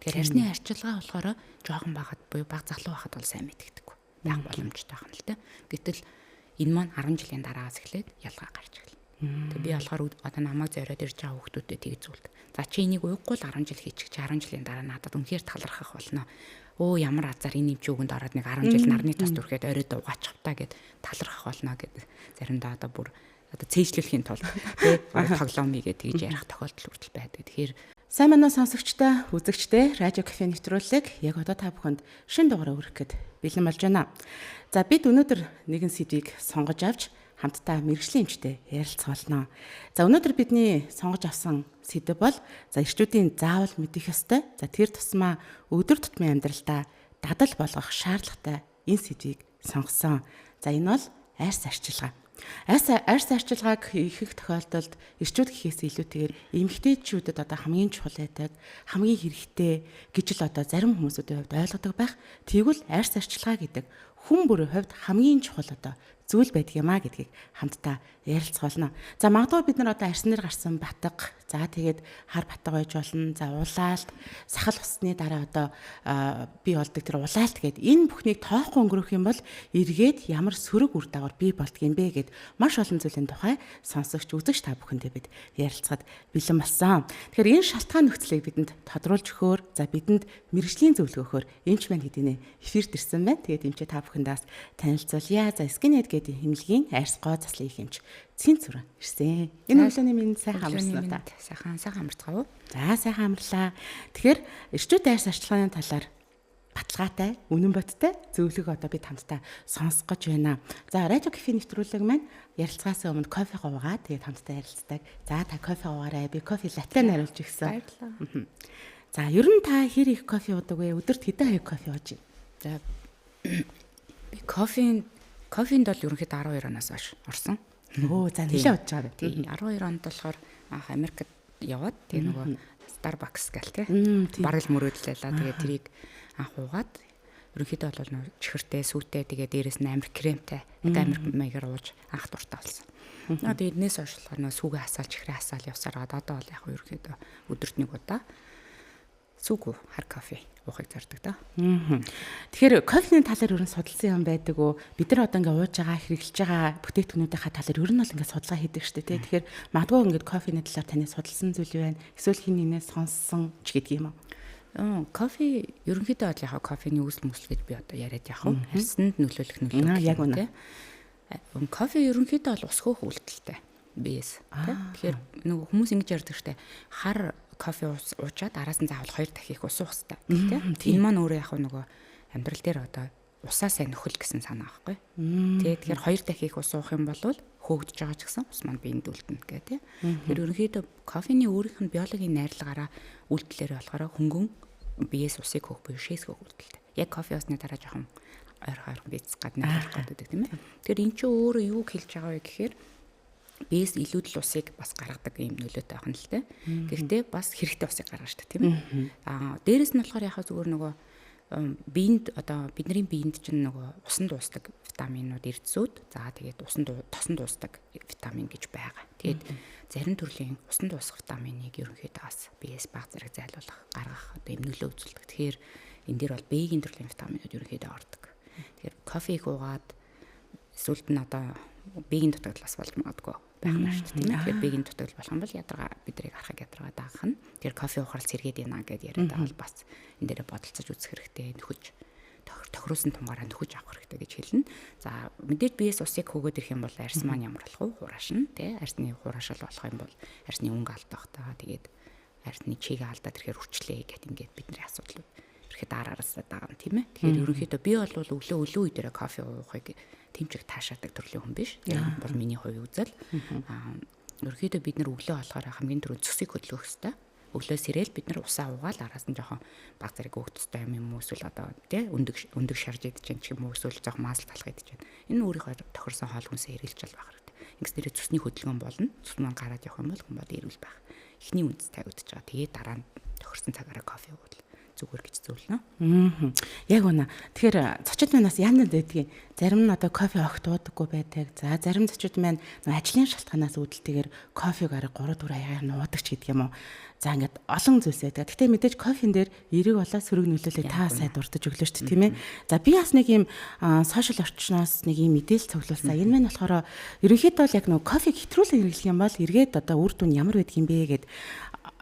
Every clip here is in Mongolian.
Тэгэхээр арьсны арчилгаа болохоор жоохон байхад буюу баг залуу байхад бол сайн мэдэгдэхгүй байх боломжтой байна л да. Гэтэл энэ маань 10 жилийн дараагаас эхлээд ялгаа гарч эхэлнэ. Тэгээ би болохоор одоо намайг зориод ирж байгаа хүүхдүүдэд тэгж зүйлдэг. За чи энийг уухгүй л 10 жил хийчих чи 10 жилийн дараа надад үнэхээр талархах болно. Өө ямар азар энэ юм чи үгэнд ороод нэг 10 жил нарны тос түрхэд орой дуугаачих та гэд талархах болно гэд заримдаа одоо бүр одоо цээжлүүлэхийн тулд тий тоглоом хийгээд тэгж ярих тохиолдол хүртэл байдаг. Тэгэхээр сайн байна уу сонсогчдоо, үзэгчдээ, радио кафе нэвтрүүлэг яг одоо та бүхэнд шинэ дугаараа хүргэх гээд бэлэн болж байна. За бид өнөөдөр нэгэн сэдвийг сонгож авч хамтдаа мэргэжлийн эмчтэй ярилцах болно. За өнөөдөр бидний сонгож авсан сэдэв бол за эрчүүдийн заавал мэдэх ёстой. За тэр тусмаа өдөр тутмын амьдралдаа дадал болгох шаардлагатай энэ сэдвийг сонгосон. За энэ бол арьс арчилгаа. Арьс арчилгааг ихэнх тохиолдолд эрчүүд гэхээс илүүтэйгээр эмэгтэйчүүдэд одоо хамгийн чухал байдаг, хамгийн хэрэгтэй гэж л одоо зарим хүмүүсүүдийн хувьд ойлгодог байх. Тэгвэл арьс арчилгаа гэдэг хүн бүрийн хувьд хамгийн чухал одоо зүйл байдаг юм а гэдгийг хамтдаа ярилцах болно. За магадгүй бид нар одоо арьсан дээр гарсан батга, за тэгээд хар батга байж болно. За улаалт, сахал усны дараа одоо бий болдог тэр улаалт гээд энэ бүхнийг тоохгүй өнгөрөх юм бол эргээд ямар сөрөг үр дагавар бий болдго юм бэ гэд маш олон зүйлийн тухай сонсогч, үзэгч та бүхэндээ бид ярилцахад бэлэн болсон. Тэгэхээр энэ шалтгаан нөхцөлийг бидэнд тодруулж өгөхөөр, за бидэнд мэргэжлийн зөвлөгөө өгөхөөр эмч маань хэдийнэ эфирт ирсэн байна. Тэгээд эмчээ та бүхэндээс танилцуулъя. За Skinhead гэдэг хэмнэлгийн арьс гоо заслын их эмч Цэн Цүрэн ирсэн. Энэ өглөөний минь сайхан амарсан уу та? Сайхан амарцгаав уу? За сайхан амарлаа. Тэгэхээр эрчүүд арьс арчилгааны талаар баталгаатай, үнэн бодиттой зөвлөгөө одоо бид хамтдаа сонсох гэж байна. За радио кафе нэвтрүүлэг маань ярилцгаас өмнө кофе уугаад тэгээд хамтдаа ярилцдаг. За та кофе уугаарай. Би кофе латте нариулж өгсөн. Баярлалаа. За ер нь та хэр их кофе уудаг вэ? Өдөрт хэдэн хаяг кофе ууж байна? За би кофенд бол ерөнхийдөө 12 оноос хойш орсон. Өө за нэлээд удаж байгаа тийм. 12 онд болохоор анх Америкт яваад тэгээ нөгөө Starbucks гэл тий. Бараг л мөрөөдлээ л. Тэгээ тэрийг анх уугаад ерөнхийдөө бол нөгөө чихэртэй, сүүтэй тэгээ дээрээс нь Америк кремтэй одоо Америк маягаар ууж анх дуртай болсон. Тэгээ эднээс хойш болохоор нөгөө сүүгээ хасаал, чихрээ хасаал явсаар одоо бол яг ерөнхийдөө өдөрт нэг удаа сүүгүй хар кофе уухыг зорддог да. Тэгэхээр кофений талаар ер нь судалсан юм байдаг уу? Бид нар одоо ингээ ууж байгаа, хэрэглэж байгаа бүтээгдэхүүнүүдийнхаа талаар ер нь бол ингээ судалгаа хийдэг шүү дээ, тэ. Тэгэхээр магадгүй ингээ кофений талаар таны судалсан зүйл байна. Эсвэл хин нэгнээс сонссон ч гэдэг юм уу? Кофе ерөнхийдөө бол яг кофений үүсэл мөсөл гэж би одоо яриад явах уу? Арьсанд нөлөөлөх нөлөө яг үнэ. Кофе ерөнхийдөө бол ус хөөх үйлдэлтэй биес тэ. Тэгэхээр нөгөө хүмүүс ингэж ярьдаг штэ. Хар кофе уучаад араас нь заавал 2 дахин их ус уух хэрэгтэй гэх тийм. Энэ маань өөрөө яг нөгөө амьдрал дээр одоо усаа сайн нөхөл гэсэн санаа байхгүй. Тэ тэгэхээр 2 дахин их ус уух юм бол хөөгдөж байгаа ч гэсэн ус маань биед үлдэнэ гэх тийм. Тэгэхээр ерөнхийдөө кофений өөрийнх нь биологийн найрлагаараа үйлдэлээр болохоор хөнгөн биеэс усыг хөөх буюу шээс хөөх үйлдэлтэй. Яг кофе уусны дараа жоохон ойрхон бийцэх гад нэг гэдэг тийм ээ. Тэгэхээр эн чинь өөрөө юу хэлж байгаа вэ гэхээр биес илүүдэл усыг бас гаргадаг юм нөлөөтэй байх нь л дээ. Гэхдээ бас хэрэгтэй усыг гаргана шүү дээ, тийм ээ. Аа дээрэс нь болохоор яхаа зүгээр нөгөө биед одоо бидний биед чинь нөгөө усан дуустдаг витаминууд эрдэсүүд, за тэгээд усан тосон дуустдаг витамин гэж байгаа. Тэгээд зарим төрлийн усан дуусах витаминыг ерөнхийдөө бас биес баг зэрэг зайлуулах, гаргах одоо юм нөлөө үзүүлдэг. Тэгэхээр энэ дээр бол B-ийн төрлийн витаминууд ерөнхийдөө ордог. Тэгэхээр кофег уугаад эсвэл нь одоо B-ийн дутагдал бас болж магадгүй байх нь шүү дээ, тийм ээ. Тэгэхээр B-ийн дутагдал болох юм бол ядаргаа бидрийг харахыг ядаргаа даах нь. Тэгэхээр кофе уухаар сэргээд яана гэдээ яриад байгаа бол бас энэ дээрээ бодолцож үзэх хэрэгтэй, нөхөж тохируулсан тунгаараа нөхөж авах хэрэгтэй гэж хэлнэ. За мэдээж биес усыг хөөгөөд ирэх юм бол арьс маань ямар болох вэ? Хураашна, тий. Арьсны хураашил болох юм бол арьсны өнгө алдах та. Тэгээд арьсны чигээ алдаад ирэхээр үрчлээ гэт ингээд бидний асуудлууд ирэхэд ар араасаа дагна, тийм ээ. Тэгэхээр ерөнхийдөө би бол өглөө өлөө үе дээрээ кофе уухыг тэмчиг таашаадаг төрлийн хүн биш. Тэр бол миний хувийн үзэл. Ерөнхийдөө бид нар өглөө болохоор хамгийн түрүүнд цөсийг хөдлөх ёстой. Өглөө сэрэл бид нар усаа уугаал араас нь жоохон баг зэрэг өөх төстэй юм уу эсвэл одоо тий өндөг шарж идэж чинь ч юм уу эсвэл жоохон маасл талах идэж чинь. Энэ өөрийнхөө тохирсон хоол хүнсээ эргэлж л байх хэрэгтэй. Ингэснээр цөсний хөдөлгөөн болно. Цөс маань гараад явах юм бол хүн бод эрүүл байх. Эхний үндэс тавигдаж байгаа. Тэгээд дараа нь тохирсон цагаараа кофе уувал зүгээр зүгээр гэж зөвлөнө. Яг үнэ. Тэгэхээр зочид маань бас яанад байдгийг зарим нь одоо кофе огт уудаггүй байдаг. За зарим зочид маань ажлын шалтгаанаас үүдэлтэйгээр кофег арга 3 4 аягаар нуудаг ч гэдэг юм уу. За ингээд олон зүйлс байдаг. Гэхдээ мэдээж кофен дээр эерэг болоо сөрөг нөлөөлөл та сая дурдж өглөө шүү дээ, тийм ээ. За би бас нэг юм сошиал орчноос нэг юм мэдээлэл цуглуулсан. Энэ маань болохоор ерөнхийдөө бол яг нөгөө кофег хэтрүүлэн хэрэглэх юм бол эргээд одоо үр дүн ямар байдаг юм бэ гэд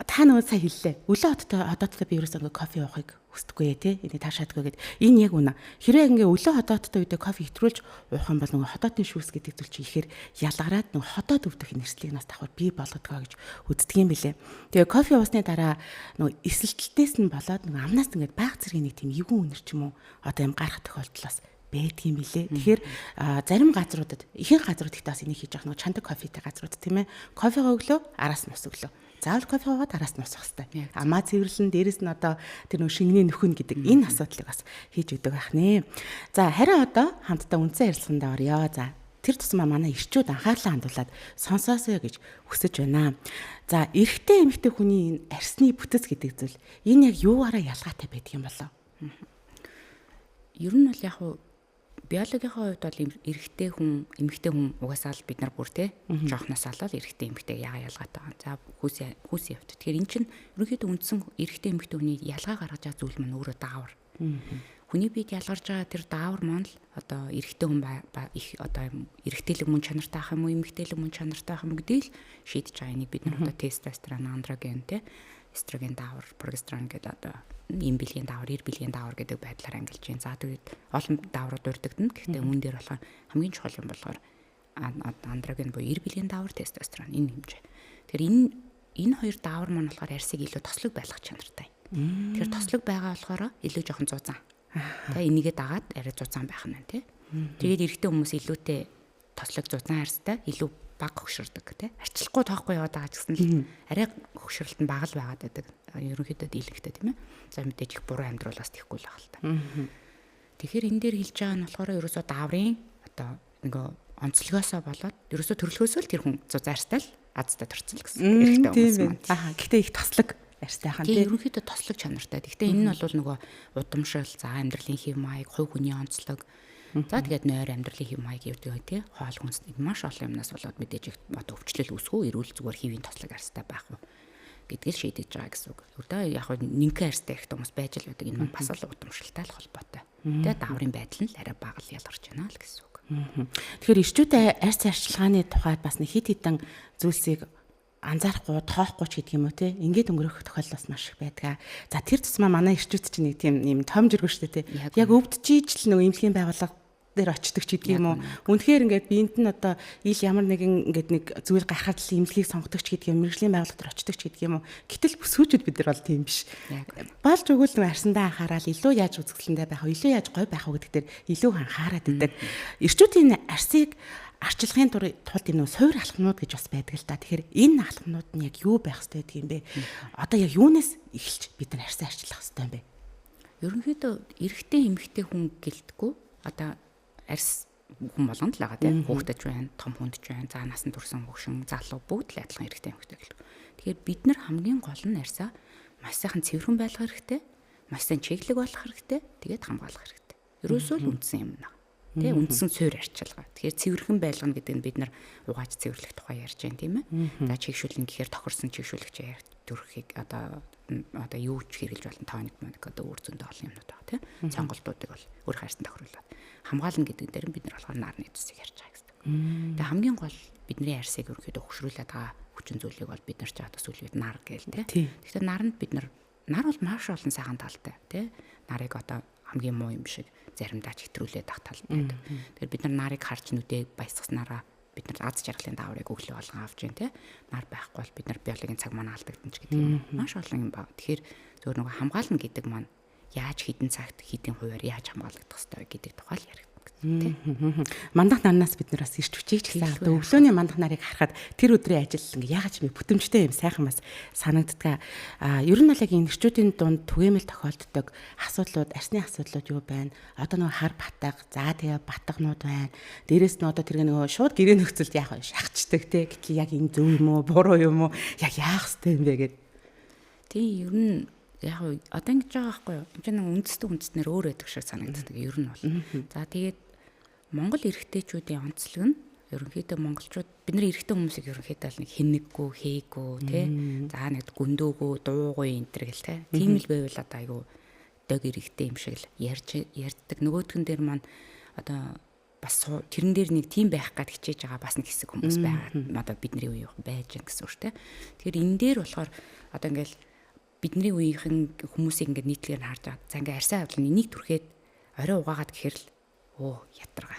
та нөгөө сая хэллээ. Өглөө хотооттой би ерөөсөө ингээ кофе уухыг хүсдэггүй тий. Энийг таашаадгүй гэд. Энэ яг үнэ. Хэрвээ ингээ өглөө хотооттой үедээ кофе хэтрүүлж уух юм бол нөгөө хотоотын шүүс гэдэг зүйл чи ихээр ялгараад нөгөө хотоод өвдөх нэрслийг нас давхар бий болгодгоо гэж үздэг юм билэ. Тэгээ кофе уусны дараа нөгөө эсэлтэлтээс нь болоод нөгөө амнаас ингээд баг зэргийн нэг тийм эвгүн үнэр ч юм уу одоо юм гарах тохиолдол бас байдгийн билээ. Тэгэхээр зарим газруудад ихэнх газрууд ихтэй бас энийг хийж явах нөгөө чандаг кофетэй газрууд тийм ээ. Кофегаа өглөө араас нь ус өглөө. Заавал кофе уугаад араас нь усах хэрэгтэй. Амаа цэвэрлэн дээрэс нь одоо тэр нөө шингэний нөхөн гэдэг энэ асуудлыг бас хийж өгдөг байх нэ. За харин одоо хамтдаа үндсэн ярилцлаганд оръё. За тэр тусмаа манай ирчүүд анхаарлаа хандуулад сонсоосоо гэж хүсэж байна. За эрэгтэй эмэгтэй хүний энэ арсны бүтэц гэдэг зүйл энэ яг юугаараа ялгаатай байдаг юм болов? Ер нь бол яг биологийн хувьд бол эрэгтэй хүн, эмэгтэй хүн угаасаа л бид нар бүр те жоохноос алал эрэгтэй эмэгтэй яга ялгаатай байгаа. За хүүсийн хувьд. Тэгэхээр эн чинь ерөнхийдөө үндсэн эрэгтэй эмэгтэй хүний ялгаа гаргаж байгаа зүйл маань өөрөө даавар. Хүний биед ялгарч байгаа тэр даавар маань л одоо эрэгтэй хүн их одоо эрэгтэйлэг мөн чанартай ах юм уу, эмэгтэйлэг мөн чанартай ах юм гэдгийг л шийдэж байгаа. Энийг бид нар одоо тестостерон, андроген те эстроген даавар, прогестерон гэдэг одоо ийм бэлгийн даавар, эр бэлгийн даавар гэдэг байдлаар ангилж байна. За тэгээд олон дааврууд дурддагна. Гэхдээ үүн дээр болохоор хамгийн чухал юм болохоор андроген буюу эр бэлгийн даавар, тестостерон энэ хэмжээ. Тэгэхээр энэ хоёр даавар маань болохоор арьсыг илүү тослог байлгах чанартай. Тэгэхээр тослог байгаа болохоор илүү жоохон зузаан. Тэ энийгээ дагаад арай зузаан байх нь байна тий. Тэгээд эрэгтэй хүмүүс илүүтэй тослог зузаан арьстай илүү баг хөгшөрдөг тий. Арчлахгүй тоохгүй яваад байгаа ч гэсэн л арай хөгшрөлт нь бага л байгаад байдаг. Ерөнхийдөө дийлэнхтэй тийм ээ. За мэдээж их буруу амьдруулаас тэхгүй л байх л та. Тэгэхээр энэ дээр хэлж байгаа нь болохоор ерөөсөө дааврын одоо нөгөө онцлогоосоо болоод ерөөсөө төрөлхөөсөө л тэр хүн зузаан арьстай л азтай төрсөн л гэсэн. Эрэгтэй хүмүүс маань. Аа гэхдээ их тослог арьстай хаан тийм. Ерөнхийдөө тослог чанартай. Гэхдээ энэ нь бол нөгөө удамшил, за амьдралын хэв маяг, хувь хүний онцлог. За тэгээд нойр амьдралын хэв маяг явдаг тий. Хоол хүнс маш олон юмнаас болоод мэдээж их одоо өвчлөл үүсгүү, эрүүл зүгээр хэвийн тослог арьстай байх уу гэдгийг шийдэж байгаа гэсэн үг. Одоо яг нинхэн арьстай их хүмүүс байж л байдаг. Энэ маань бас л удамшилтай л холбоотой. Тэгээд дааврын байдал нь л арай бага л ялгарч байна л гэсэн үг. Тэгэхээр ирчүүдээ арьс арчилгааны тухайд бас нэг хит хитэн зүйлсийг анзаарахгүй, тоохгүй ч гэдэг юм уу те. Ингээд өнгөрөх тохиолдол бас маш их байдаг. За тэр тусмаа манай ирчүүд чинь нэг тийм юм том жиргэн шүү дээ те. Яг өвдөж ижил нөгөө эмнэлгийн байгууллага дээр очдөг ч гэдэг юм уу. Үнэхээр ингээд биед нь одоо ил ямар нэгэн ингээд нэг зүйл гарахад л эмнэлгийг сонгодог ч гэдэг юм, мэргэжлийн байгууллага дээр очдөг ч гэдэг юм уу. Гэтэл бүсгүүчүүд бид нар бол тийм биш. Болж өгвөл нэг арсандаа анхаарал илүү яаж үзэсгэлэндээ байх вэ, илүү яаж гой байх вэ гэдэг дээр илүү анхаарат байдаг. Ирчүүдийн арсыг арчилгын тулд юм нөө суур алхмууд гэж бас байдаг л да. Тэгэхээр энэ алхмууд нь яг юу байх ёстой гэдэг юм бэ? Одоо яг юунаас эхэлж бид нар арсаа арчилах ёстой юм бэ? Ерөнхийдөө эрэгтэй эмэгтэй хүн гэлтгүү одоо арьс хүн болгонд л байгаа тийм хүүхдэд байна, том хүнд ч байна, за насан турсан хөгшин, залуу бүгд л адилхан эрэгтэй эмэгтэй гэлтгүү. Тэгэхээр бид нар хамгийн гол нь арьсаа маш сайхан цэвэрхэн байлгах хэрэгтэй, маш сайн чиглэг болох хэрэгтэй, тэгээд хамгаалах хэрэгтэй. Ерөөсөө л үндсэн юм байна. Тэ үндсэн суурь арчилгаа. Тэгэхээр цэвэрхэн байлгана гэдэг нь бид нар угааж цэвэрлэх тухай ярьж байна тийм ээ. За чигшүүлэн гэхээр тохирсон чигшүүлэгч төрхийг одоо юу ч хэрэглэж болно, тоник моник одоо үр зөндөө олон юмнууд байгаа тийм. Цонголтуудыг бол өөр хайрсан тохируулаад хамгаална гэдэг дээр нь бид нар болохоор нарны төсийг ярьж байгаа гэсэн. Тэгээ хамгийн гол бидний арьсыг ерөнхийдөө хөгшрүүлээд байгаа хүчин зүйлийг бол бид нар ч одоо сүүлийн үед нар гээл тийм. Тэгэхээр наранд бид нар нар бол маш олон сайхан талтай тийм. Нарыг одоо хамгийн муу юм шиг заримдаа ч хэтрүүлээд ах тал байдаг. Тэгэхээр бид нар нарыг харж нүдээ баясгаснараа бид нар аз жаргалын дааврыг өглөө болгон авч байна те. Нар байхгүй бол бид нар биологийн цаг маань алдагдана ч гэдэг юм. Маш олон юм баг. Тэгэхээр зөвхөн нөгөө хамгаална гэдэг маань яаж хэдэн цагт хэдэн хувиар яаж хамгаалагдах ёстой гэдэг тухай л яригдана гэсэн тийм. Мандах нарнаас бид нар бас ирч хүчийг ч гэсэн авдаг. Өглөөний мандах нарыг харахад тэр өдрийн ажил ингээ яагаад ч юм бүтэмжтэй юм сайхан бас санагддаг. А ер нь бол яг энэ эрчүүдийн дунд түгээмэл тохиолддог асуудлууд, арсны асуудлууд юу байна? Одоо нөгөө хар батга, за тэгээ батганууд байна. Дээрээс нь одоо тэр нөгөө шууд гэрээ нөхцөлд яах вэ? Шахацдаг те. Гэтэл яг энэ зөв юм уу, буруу юм уу? Яг яах ёстой юм бэ гэд. Тийм ер нь Яг одоо ингэж байгаа байхгүй юу? Энд чинь үндэстэн үндэстнэр өөр байдаг шиг санагддаг ер нь бол. За тэгээд Монгол эрэгтэйчүүдийн онцлог нь ерөнхийдөө монголчууд бид нар эрэгтэй хүмүүсийг ерөнхийдөө л нэг хинэггүй, хээгүй тий. За нэг гүндөөгөө, дуугүй энэ төр гэл тий. Тийм л байвал одоо айгүй дог эрэгтэй юм шиг л ярьж ярьддаг. Нөгөөдгөн дээр маань одоо бас тэрэн дээр нэг тийм байх гад хичээж байгаа бас нэг хэсэг хүмүүс байгаа. Одоо бидний үеийн байж гэн гэсэн үг шүү дээ. Тэгэхээр энэ дээр болохоор одоо ингээл бидний үеийнхэн хүмүүсийг ингээд нийтлэгээр нь харж байгаа. За ингээд арьсаа авдлаа энийг түрхээд орой угаагаад гэхэр л өө ятарга.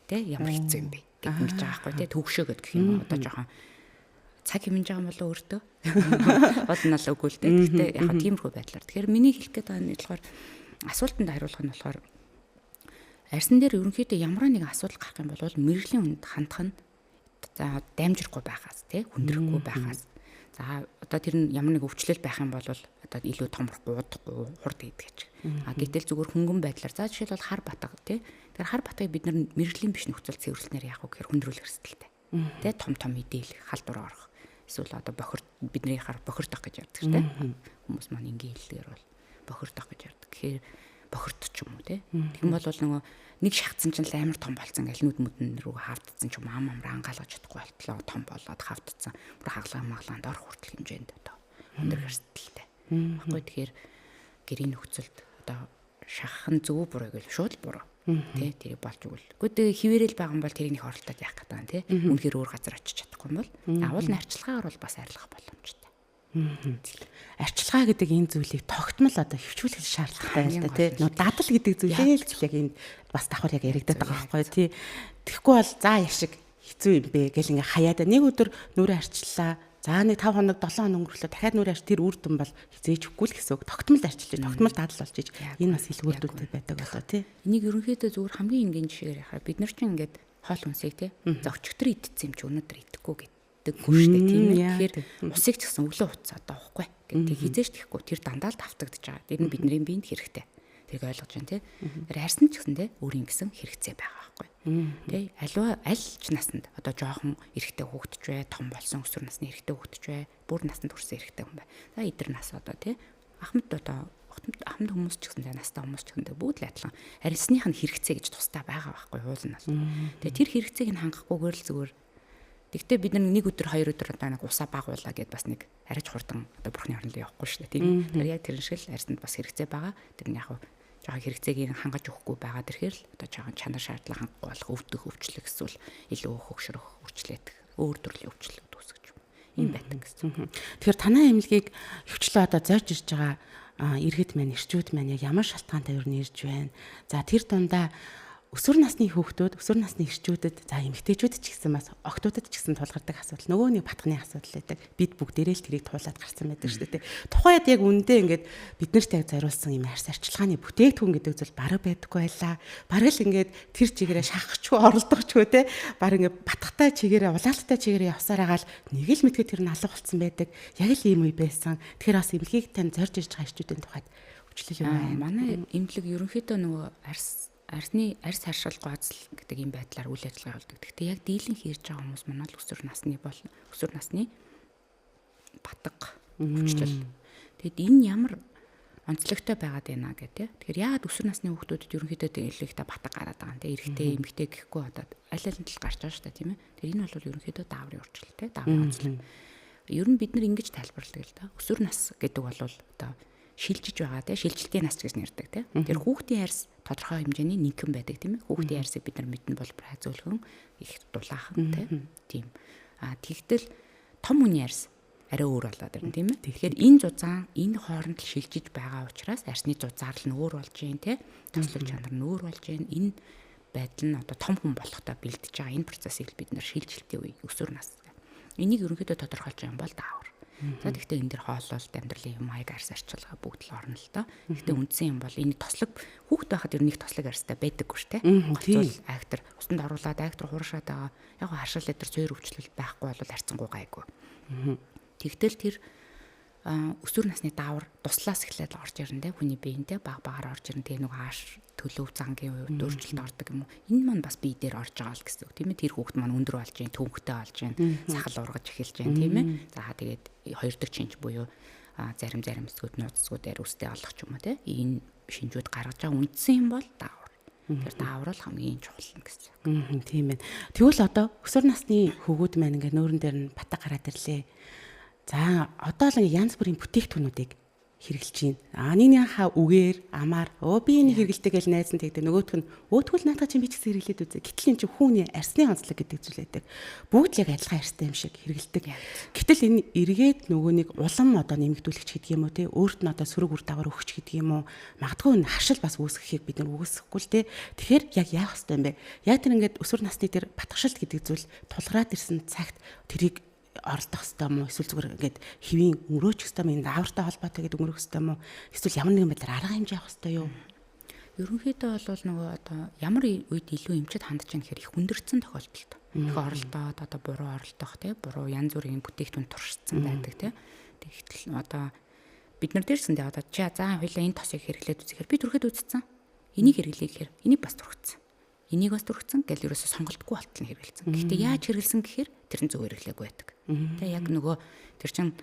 Тэ ямар хэцүү юм бэ гэд ингэж байгаа байхгүй тэ төгшөөгöd гэх юм уу одоо жоохон цаг хэмнэж байгаа юм болоо өөртөө. Бол нь л үгүй л дээ. Гэхдээ яг тиймэрхүү байдлаар. Тэгэхээр миний хэлэх гээд байгаа нь болохоор асуултанд хариулах нь болохоор арьсан дээр ерөнхийдөө ямар нэгэн асуудал гарах юм бол мэрэгжлийн хүнд хандах нь за дамжирахгүй байхаас тий хүндрэхгүй байхаас за одоо тэр нь ямар нэг өвчлөл байх юм бол одоо илүү томрохгүй удахгүй хурд хийдэг гэж. А гэтэл зүгээр хөнгөн байдлаар за жишээлбэл хар батга тий тэр хар батгыг бид нар мэрэгжлийн биш нөхцөл цэвэрлснээр яах вэ гэхээр хүндрүүлэх эрсдэлтэй. Тий том том мэдээлэх халдвар орох эсвэл одоо бохир бидний хар бохирдох гэж ярьдаг шүү дээ. Хүмүүс маань энгийн хэллэгээр бол бохирдох гэж ярьдаг. Тэгэхээр бохирд ч юм уу тий. Тэгэн бол нөгөө нэг шахацсан чинь л амар том болцсон гэл нүд мүдэн рүү хаавдсан ч юм ам амраа ангаалгаж чадахгүй болтлоо том болоод хаавдсан. Бүр хаглаа маглаанд орох хүртэл хэмжээнд одоо өндөр эрсдэлтэй. Баггүй тэгэхээр гэрийн нөхцөлд одоо шахах нь зөв буруу гэл шууд буруу. Тэ тэрийг болж өгвөл. Гэхдээ тэгээ хിവэрэл байгаа юм бол тэрийг нэг оролдоод яах гэдэг юм тий. Үнэхээр өөр газар очиж чадахгүй юм бол агуул нь арчилгаагаар бол бас арилгах боломжтой. Арчилгаа гэдэг энэ зүйлийг тогтмол одоо хөвчүүлэх шаардлагатай юм л да тий. Нөө дадал гэдэг зүйлээ л яг энд бас давхар яг яригадаад байгаа байхгүй тий. Тэгэхгүй бол за яшиг хэцүү юм бэ гэл ингээ хаяада нэг өдөр нүрээ арчлаа. За нэг 5 хоног 7 хоног өнгөрлөө дахиад нүрээ арч тэр үр дүн бол хизээж өгөхгүй л гэсэн үг. Тогтмол арчилж, тогтмол дадал болж иж энэ бас илүү үр дүнтэй байдаг болоо тий. Энийг ерөнхийдөө зүгээр хамгийн энгийн жишээгээр яхаа бид нар чинь ингээд хоол хүнсийг тий. За өчигдөр идсэн юм чи өнөөдөр идэхгүй гэдэггүй шүү дээ тийм ээ. Тэгэхээр усыг ч гэсэн өглөө утас одоо уухгүй гэдэг хизээж тэхгүй тэр дандаа л давтагдаж байгаа. Тэр нь бидний биед хэрэгтэй. Тэрийг ойлгож байна тий. Тэр арьсан ч гэсэн тий өөрийн гэсэн хэрэгцээ байгаа байхгүй. Тий аливаа аль ч насанд одоо жоохон эрэгтэй хүүхдч бай, том болсон өсвөр насны эрэгтэй хүүхдч бай, бүр насанд хүрсэн эрэгтэй хүн бай. За эдэр нас одоо тий ахмад одоо ахмад хүмүүс ч гэсэн настай хүмүүс ч гэсэн бүгд л адилхан арьсных нь хэрэгцээ гэж тусдаа байгаа байхгүй уул нь бол. Тэгээ тэр хэрэгцээг нь хангахгүйгээр л зүгээр. Тэгтээ бид нар нэг өдөр хоёр өдөр одоо нэг усаа багуулаа гэд бас нэг арайч хурдан одоо бурхны оронд явахгүй шүү дээ тийм. Тэгэхээр яг тэрэн шиг л арьсанд бас хэрэгцээ байгаа. Тэр нь яг жоохон хэрэгцээг хангаж өгөхгүй байгаа тэрхээр л одоо жоохон чанар шаардлага хангахгүй болох өвдөх өвчлөх эсвэл илүү хөгшрөх үрчлээдэх өөр төрлийн өвчлөлүүд үүсгэж юм байдаг гэсэн. Тэгэхээр танай эмнэлгийг хөвчлөө одоо зорж ирж байгаа иргэд маань эрчүүд маань яг ямар шалтгаантай ер нь ирж байна. За тэр дундаа өсвөр насны хүүхдүүд, өсвөр насны эрчүүдэд, за эмэгтэйчүүд ч гэсэн бас охтуудад ч гэсэн тулгардаг асуудал нөгөө нэг батганы асуудал байдаг. Бид бүгдээрээ л тэрийг туулаад гарсан байдаг шүү дээ. Тухайд яг үндэ ингээд бид нарт яг зориулсан юм арьс арчилгааны бүтээгдэхүүн гэдэг зүйл бараг байдаггүй байлаа. Бараг л ингээд тэр чигээрээ шахахчгүй, оролдохчгүй те. Бараг ингээд батгатай чигээрээ, улаалттай чигээрээ явсаар агаал нэг л мэдгээ тэр нь алга болцсон байдаг. Яг л ийм үе байсан. Тэгэхээр бас эмнэлгийг тань зорж ирж байгаа эрчүүдийн тухайд өвчлөл юм байна. Манай эмнэлэг ерөнхийдөө нөгөө арьс арьсны арьс харшил гоцл гэдэг ийм байдлаар үйл ажиллагаа явуулдаг. Гэхдээ яг дийлэн хийрж байгаа хүмүүс манай л өсвөр насны бол өсвөр насны батга өвчлөл. Тэгэд энэ ямар онцлогтой байгаад байна гэх тээ. Тэгэхээр яагаад өсвөр насны хүүхдүүдэд ерөнхийдөө илүүхтэй батга гараад байгаа юм те. Эрэгтэй эмэгтэй гэхгүй одоо аль аль нь тал гарч байгаа шүү дээ тийм ээ. Тэгэхээр энэ бол ерөнхийдөө дааврын өөрчлөлт те. Дааврын онцлог. Ер нь бид нар ингэж тайлбарладаг л да. Өсвөр нас гэдэг бол одоо шилжиж байгаа те шилжилтийн нас гэж нэрдэг те. Тэр хүүхдийн арьс тодорхой хэмжээний нинхэн байдаг тийм ээ. Хүүхдийн арьсыг бид нар мэднэ бол прай зөөлхөн их дулаахан те. Тийм. А тэгтэл том хүний арьс арай өөр болоод ирнэ тийм ээ. Тэгэхээр энэ зузаан энэ хооронд л шилжиж байгаа учраас арьсны зузаарлал нь өөр болж байна те. Тослог чанар нь өөр болж байна. Энэ байдал нь одоо том хүн болохтой бэлдэж байгаа энэ процессыг бид нар шилжилтийн үе өсвөр нас. Энийг ерөнхийдөө тодорхойлж байгаа юм бол даавар. За тэгвэл энэ дэр хооллолт амьдралын юм маяг арьс арчилгаа бүгд л орно л доо. Гэхдээ үндсэн юм бол энэ тослог хүүхд байхад ер нь их тослог арьстай байдаггүй шүү дээ. Гоцвол айхтар усанд оруулаад айхтар хууршаад байгаа. Яг харшил дээр цойр өвчлөл байхгүй бол арьсангуу гайгүй. Тэгтэл тэр өсвөр насны даавар туслаас эхлээд орж ирнэ те хүний биентэй баг багаар орж ирнэ. Тэгээ нэг ааш төлөв зангийн үед өөрчлөлт ордог юм уу? Энэ маань бас бие дээр орж байгаа л гэсэн үг тийм ээ. Тэр хүүхд маань өндөр болж гин, төвхтэй болж гин, сахал ургаж эхэлж гин тийм ээ. За тэгээд хоёр дахь шинж буюу Зарим хэсгүүд нууц хэсгүүдээр үстэй олох ч юм уу те. Энэ шинжүүд гаргаж байгаа үндсэн юм бол даавар. Тэгэхээр даавар бол хамгийн чухал нь гэсэн. Тийм байна. Тэгвэл одоо өсвөр насны хөвгүүд маань ингээ нүүрэн дээр нь батга гараад ирлээ. За одоо л ингээ янз бүрийн бүтээгдэхүүнүүдийг хэрэглэж байна. Нэгнийхээ үгээр амаар би энийг хэрэглэдэг гэж найз нь тэгдэг. Нөгөөх нь өөтгөл наадах чинь би ч гэсэн хэрэглээд үзье. Гэтэл энэ чинь хүүний арсны онцлог гэдэг зүйл байдаг. Бүгд л яг адилхан арьстай юм шиг хэрэглэдэг. Гэтэл энэ эргээд нөгөө нэг улам одоо нэмэгдүүлэгч гэдэг юм уу те, өөрт нь одоо сөрөг үр дагавар өгч гэдэг юм уу? Магадгүй энэ харшил бас үүсгэхийг бид нар үгүйсгэхгүй л те. Тэгэхээр яг яах ёстой юм бэ? Яг тэр ингээд өсвөр насны тэр батгшилт гэдэг зүйл тулгараад ирсэн цагт тэрийг оролдох ёстой юм уу? Эсвэл зүгээр ингээд хэвийн өнгөрөөчих ёстой юм, энэ даавартай холбоотой гэдэг өнгөрөх ёстой юм уу? Эсвэл ямар нэгэн байдлаар арга хэмжээ авах ёстой юу? Ерөнхийдөө бол нөгөө одоо ямар үед илүү эмчэд хандж байгаа гэхээр их хүндэрсэн тохиолдолд. Их оролдоод одоо буруу оролдох тий, буруу янз бүрийн бүтээгдэхүүн туршицсан байдаг тий. Тэгтэл одоо бид нар дээрсэндээ одоо чи за хоёлаа энэ тосыг хэрэглээд үзэхээр би түрхэд үзсэн. Энийг хэрэглэе гэхээр энийг бас түрхсэн. Энийг бас түрхсэн гэл ерөөсө сонголтгүй болтол нь хэрэгэлсэн. Гэхдээ яаж хэрэгэлсэн гэхээр тэр нь зөв хэрэглээгүй байдаг. Тэ яг нөгөө тэр чин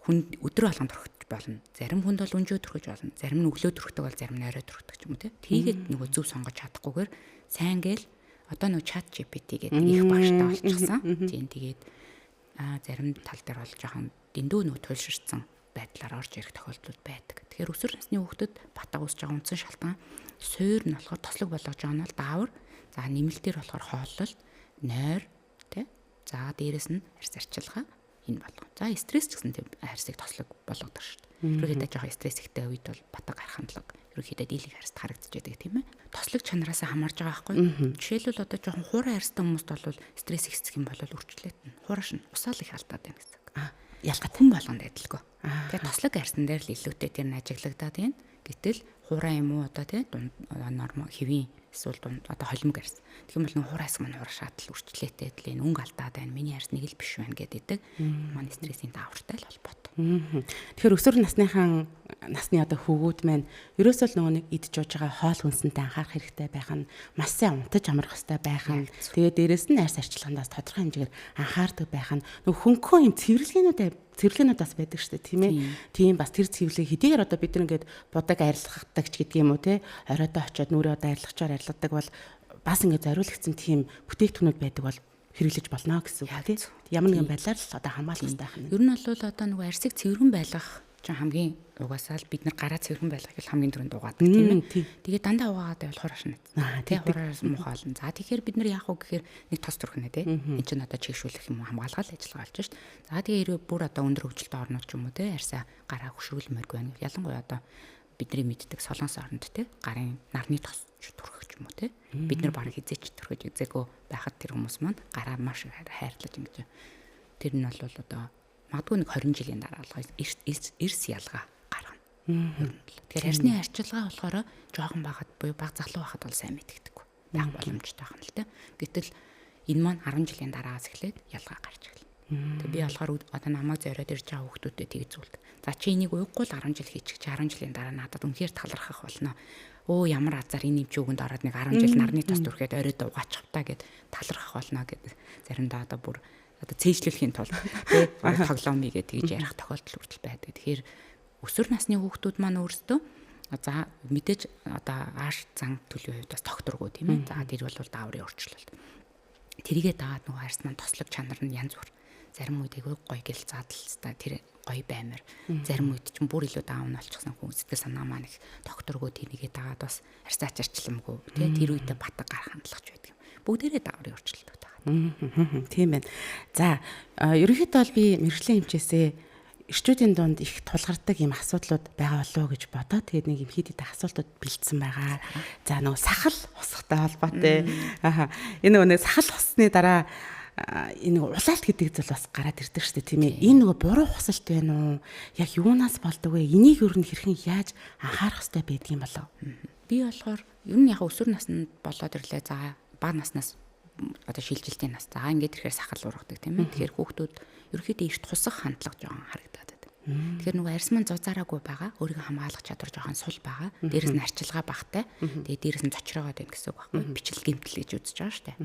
хүн өдөр болгон түрхэж болно. Зарим хүнд бол өнжөө түрхэж болно. Зарим нь өглөө түрхдэг бол зарим нь орой түрхдэг ч юм уу тэ. Тэгээд нөгөө зөв сонгож чадахгүйгээр сайн гээл одоо нөгөө чат GPT гэдэг их багштай болчихсон. Тийм тэгээд зарим тал дээр бол жоохон дэндүү нөгөө туйлширсан байдлаар орж ирэх тохиолдлууд байдаг. Тэгэхээр өсвөр насны хүүхдэд батга үүсэж байгаа үндсэн шалтгаан суур нь болохоор тослог болгож байгаа нь бол даавар. За нэмэлтээр болохоор хооллолт, нойр тий. За дээрэс нь арьс арчилгаа энэ болгоо. За стресс ч гэсэн тийм арьсыг тослог болгодог шүү дээ. Ерөнхийдөө жоохон стресс ихтэй үед бол батга гарах хандлага ерөнхийдөө дийлэх арьст харагдаж байдаг тийм ээ. Тослог чанараас хамаарж байгаа байхгүй. Жишээлбэл одоо жоохон хуурай арьстай хүмүүст бол стресс ихсэх юм бол үрчлээд нь хуураш нь усаал их алдаад байна гэсэн. Ялгаад хүн болгонд адилгүй. Тэгээ тослог арьсан дээр л илүүтэй тэр нь ажиглагдаад байна. Гэтэл хуурай юм уу одоо тий дунд норм хэвийн эсвэл дунд одоо холимог арьс. Тэгэх юм бол нэг хуурай арьс маань хуурашаад л үрчлээтэй л энэ өнгө алдаад байна. Миний арьс нэг л биш байна гэдэг. Манай стрессийн даавартай л холбоотой. Тэгэхээр өсвөр насныхаа насны одоо хөвгүүд маань ерөөсөө л нөгөө нэг идж ууж байгаа хоол хүнсэнтэй анхаарах хэрэгтэй байх нь, маш сайн унтаж амрах хэрэгтэй байх нь, тэгээ дээрэс нь арьс арчилгаандаас тодорхой хэмжээгээр анхаардаг байх нь, нөгөө хөнгөн юм цэвэрлэгээнүүд бас байдаг шүү дээ, тийм ээ. Тийм бас тэр цэвэрлэг хэдийгээр одоо бид нар ингээд будаг арилгадаг ч гэдэг юм уу те, оройдоо очиод нүрээ одоо арилгачаар арилгадаг бол бас ингээд зориулагдсан тийм бүтээгдэхүүнүүд байдаг бол хэрэглэж болно гэсэн үг тийм. Ямар нэгэн байдлаар л одоо хамгаалах хэрэгтэй байх нь. Ер нь бол одоо нөгөө арьсыг цэвэрхэн байлгах чинь хамгийн угаасаа л бид нар гараа цэвэрхэн байлгах гэл хамгийн түрүүнд угаадаг тийм ээ. Тэгээд дандаа угаагаад байвал хуураш нь. Тий хураараас муухай олно. За тэгэхээр бид нар яах вэ гэхээр нэг тос түрхнэ тий. Энд чинь одоо чигшүүлэх юм уу хамгаалгаа л ажиллагаа болж шít. За тэгээ хэрвээ бүр одоо өндөр хөгжилтэй орнууд ч юм уу тий арьсаа гараа хөшруулмээргүй байна. Ялангуяа одоо бидний мэддэг Солонгос оронд тий гарын нарны тос түрхэх ч юм уу тий. Бид нар бараг хизээч түрхэж үзээгүй байхад тэр хүмүүс маань гараа маш хайрлаж ингэж тэр нь бол одоо магадгүй нэг 20 жилийн дараа л эрс ялгаа гаргана. Тэгэхээр арьсны арчилгаа болохоор жоохон байхад буюу баг залуу байхад бол сайн мэддэггүй. Байх боломжтой байх нь л тэ. Гэтэл энэ маань 10 жилийн дараагаас эхлээд ялгаа гарч эхэлнэ. Тэгээ би болохоор одоо намайг зориод ирж байгаа хүүхдүүдэд тэгж зүйлдэг. За чи энийг ууггүй л 10 жил хийчих чи 10 жилийн дараа надад үнэхээр талархах болно. Өө ямар азар энэ юм чи үгэнд ороод нэг 10 жил нарны тос түрхэд оройд угаачих та гэд талархах болно гэд заримдаа одоо бүр одоо цээжлэхийн тулд тий тоглоомыг тэгж ярих тохиолдол хүртэл байдаг. Тэгэхээр өсвөр насны хүүхдүүд маань өөрсдөө за мэдээж одоо ааш зан төлөвийн хувьд бас тогтворгүй тийм ээ. За тэр бол дааврын өөрчлөлт. Тэрийгээ дагаад нөгөө арьс маань тослог чанар нь янз бүр. Зарим үед айгүй гоё гэл задлаа тэр гоё баймар. Зарим үед чинь бүр илүү даавн болчихсон хүн сэтгэл санаа маань их тогтворгүй тэрийгээ дагаад бас арьсаач арчламгүй тий тэр үедээ батга гарах хандлагач байдаг юм. Бүгдээрээ дааврын өөрчлөлт байгаа. Тийм байна. За ерөнхийдөө бол би мэргэжлийн эмчээсээ эрчүүдийн дунд их тулгардаг юм асуудлууд байгаа болов уу гэж бодоод тэгээд нэг юм хэд хэдэн асуултууд бэлдсэн байгаа. За нөгөө сахал хусахтай холбоотой. Аа энэ нөгөө сахал хуссны дараа энэ нөгөө улаалт гэдэг зүйл бас гараад ирдэг шүү дээ, тийм ээ. Энэ нөгөө буруу хусалт байна уу? Яг юунаас болдог вэ? Энийг ер нь хэрхэн яаж анхаарах хэрэгтэй байдаг юм болов? Би болохоор ер нь яг өсвөр наснд болоод ирлээ. За бага наснаас одоо шилжилтийн нас. За ингээд ирэхээр сахал ургадаг тийм ээ. Тэгэхээр хүүхдүүд ерөнхийдөө эрт хусах хандлага жоохон харагдаад байдаг. Тэгэхээр нөгөө арьс маань зузаараагүй байгаа. Өөрийгөө хамгаалах чадвар жоохон сул байгаа. Дээрээс нь арчилгаа багтай. Тэгээд дээрээс нь зочроогоод байна гэсэн үг байхгүй. Бичлэл гэмтэл гэж үзэж байгаа шүү дээ.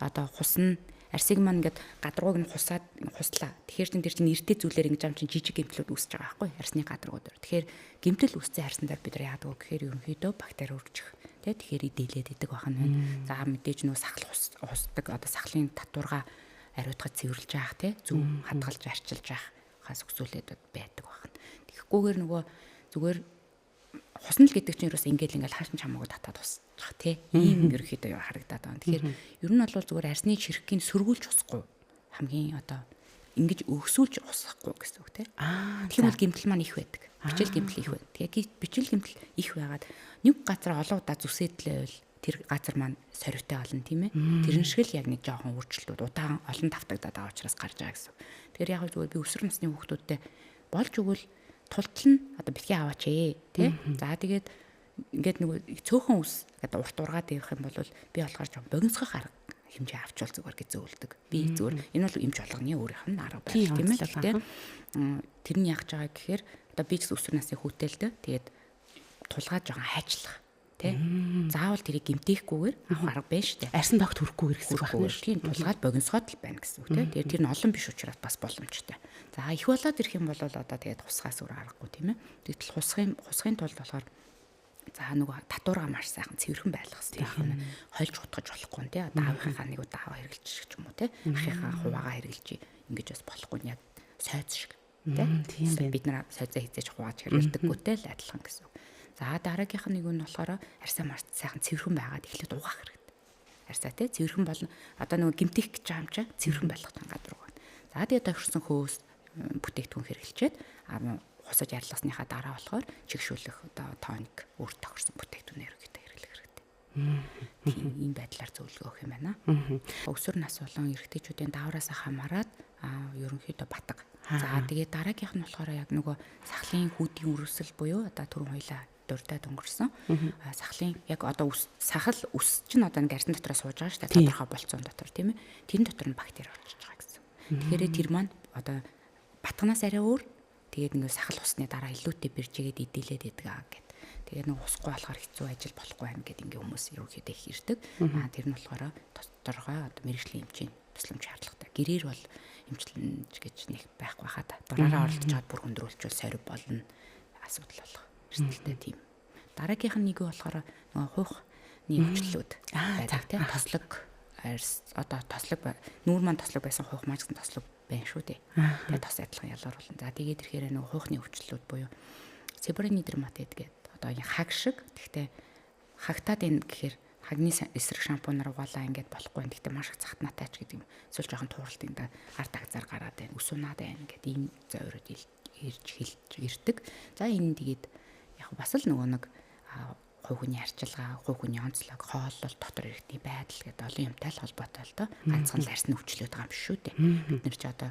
Одоо хус нь Арсыг маань ингээд гадаргууг нь хусаад хуслаа. Тэгэхээр чин тэр чинь эртээ зүйлээр ингэж ам чин жижиг гэмтлүүд үүсэж байгаа байхгүй арсны гадаргуу дээр. Тэгэхээр гэмтэл үүссэн арсан дээр бид нар яадаг вэ гэхээр ерөнхийдөө бактери үржих. Тэ тэгэхээр идэлээд идэг байх нь байна. За мэдээж нөө сахал хусдаг одоо сахлын татваргаа ариутгаж цэвэрлж яах тэ зөв хадгалж арчилж яах хас өксүүлээд байдаг байх нь. Тэгэхгүйгээр нөгөө зүгээр хусна л гэдэг чинь ерөөс ингээл ингээл хаашин чамаагүй татаад хусчих тий. Ийм ерөөхдөө харагдаад байна. Тэгэхээр ер нь бол зүгээр арсны чирхгийг сөргүүлж хусахгүй хамгийн одоо ингэж өгсүүлж хусахгүй гэсэн үг тий. Аа Тийм бол гэмтэл маань их байдаг. Бичил гэмтэл их байна. Тэгээ бичил гэмтэл их байгаад нэг газар олон удаа зүсээдлээвэл тэр газар маань соривтой болно тийм ээ. Тэрэн шиг л яг нэг жоохон өөрчлөлтүүд удаан олон давтагдаад байгаа учраас гарч байгаа гэсэн. Тэгэхээр яг зүгээр би өсвөр насны хүүхдүүдтэй болж өгвөл тултал нь одоо битгий аваач ээ тий. За тэгээд ингээд нөгөө цөөхөн ус гэдэг урт ургаад явах юм бол би болохоор жоохон богиносгох арга хэмжээ авчвал зүгээр гэж зөвлөдөг. Би зүгээр энэ бол эмч болгоны өөрийнх нь арга барил тийм ээ. Гэхдээ тэр нь яах гэж байгаа гэхээр одоо би ч өсвөр насны хүүтэй л дээ. Тэгээд тулгаа жоохон хайчлах тий. Заавал тэрийг гэмтээхгүйгээр авах арга байна шүү дээ. Арсан тогт хүрэхгүйгээр гэсэн үг байна шүү. Тийм тулгаад богиносгоод л байна гэсэн үг тий. Тэгээд тэр нь олон биш учраас бас боломжтой. За их болоод ирэх юм бол одоо тэгээд хусгаас өөр аргагүй тийм ээ. Тэгтэл хусгын тулд болохоор за нөгөө татваргаа маш сайхан цэвэрхэн байлгах хэрэгтэй байна. Хольж утгаж болохгүй тий. Одоо аавынхаа нэг удаа аваа хэрглэж ч юм уу тий. Ахынхаа хуваагаа хэрглэж ингэж бас болохгүй яг сойц шиг тий. Тийм байна. Бид нар сойцоо хизээж хувааж хэрэглэдэггүйтэй л адилхан гэсэн үг. За дараагийнх нь нэг нь болохоор арсаа маш сайхан цэвэрхэн байгаад эхлээд угаах хэрэгтэй. Арсаа тий цэвэрхэн болно. Одоо нөгөө гэмтэх гэж байгаа юм чинь цэвэрхэн байлгах гадар байна. За тэгээд тохирсон хөөс бүтээгдэхүүн хэрэглэчээд хусаж арилгасныхаа дараа болохоор чигшүүлэх одоо тоник үр тохирсон бүтээгдэхүүнээр ерөнхийдөө хэрэглэх хэрэгтэй. Тийм ийм байдлаар зөвлөгөө өгөх юм байна. Өсвөр нас болон эрэгтэйчүүдийн даавраас хамаарат ерөнхийдөө батга. За тэгээд дараагийнх нь болохоор яг нөгөө сахлын хүүдийн үрсэл буюу одоо түрүүн хоёлаа дурдаад өнгөрсөн. Сахлын яг одоо сахал үс чинь одоо нэг арьсан дотор сууж байгаа шүү дээ. Тодорхой болцоон дотор тийм ээ. Тэрэн дотор нь бактери орчиж байгаа гэсэн. Тэгэхээр тэр маань одоо батганаас арай өөр. Тэгээд нэг сахал усны дараа илүүтэй бэржигээд идэлээд идэг аа гэд. Тэгээд нэг усгүй болохоор хэцүү ажил болохгүй байна гэд ингээ хүмүүс ерөнхийдөө их ирдэг. Тэр нь болохоор тодорхой одоо мэргэжлийн эмчийн тусламж шаардлагатай. Гэрээр бол эмчилж гэж нэг байхгүй хаа та. Дураараа оролдож чад бүр хүндрүүлчихвэл сорив болно. Асуудал болох. Эрсдэлтэй тийм. Дараагийнх нь нэг болохоор нөгөө хуйхны өвчлөлүүд байдаг тийм. Тослог арьс одоо тослог нүүр маань тослог байсан хуйх маань гэсэн тослог байна шүү дээ. Тэгээд тос адилхан ялгаруулна. За тэгээд ирэхээр нөгөө хуйхны өвчлөлүүд буюу себорейный дерматит гэдэг одоо хаг шиг. Гэхдээ хагтаад энэ гэхээр хагны эсрэг шампунаар угаалаа ингээд болохгүй. Гэхдээ маш их захтнаатай ч гэдэг юм. Эсвэл жоохон тууралт энэ ард агзаар гараад байна. Үс унаад байна гэдэг ийм зовирууд ирж хэлж ирдэг. За энэ тэгээд яг бас л нөгөө нэг хувь хүний арчилгаа, хувь хүний онцлог, хооллол, дотор иргэдний байдал гэдэг олон юмтай л холбоотой л доо. Ганцхан л арьсны өвчлөөд байгаа юм биш шүү дээ. Бид нар ч одоо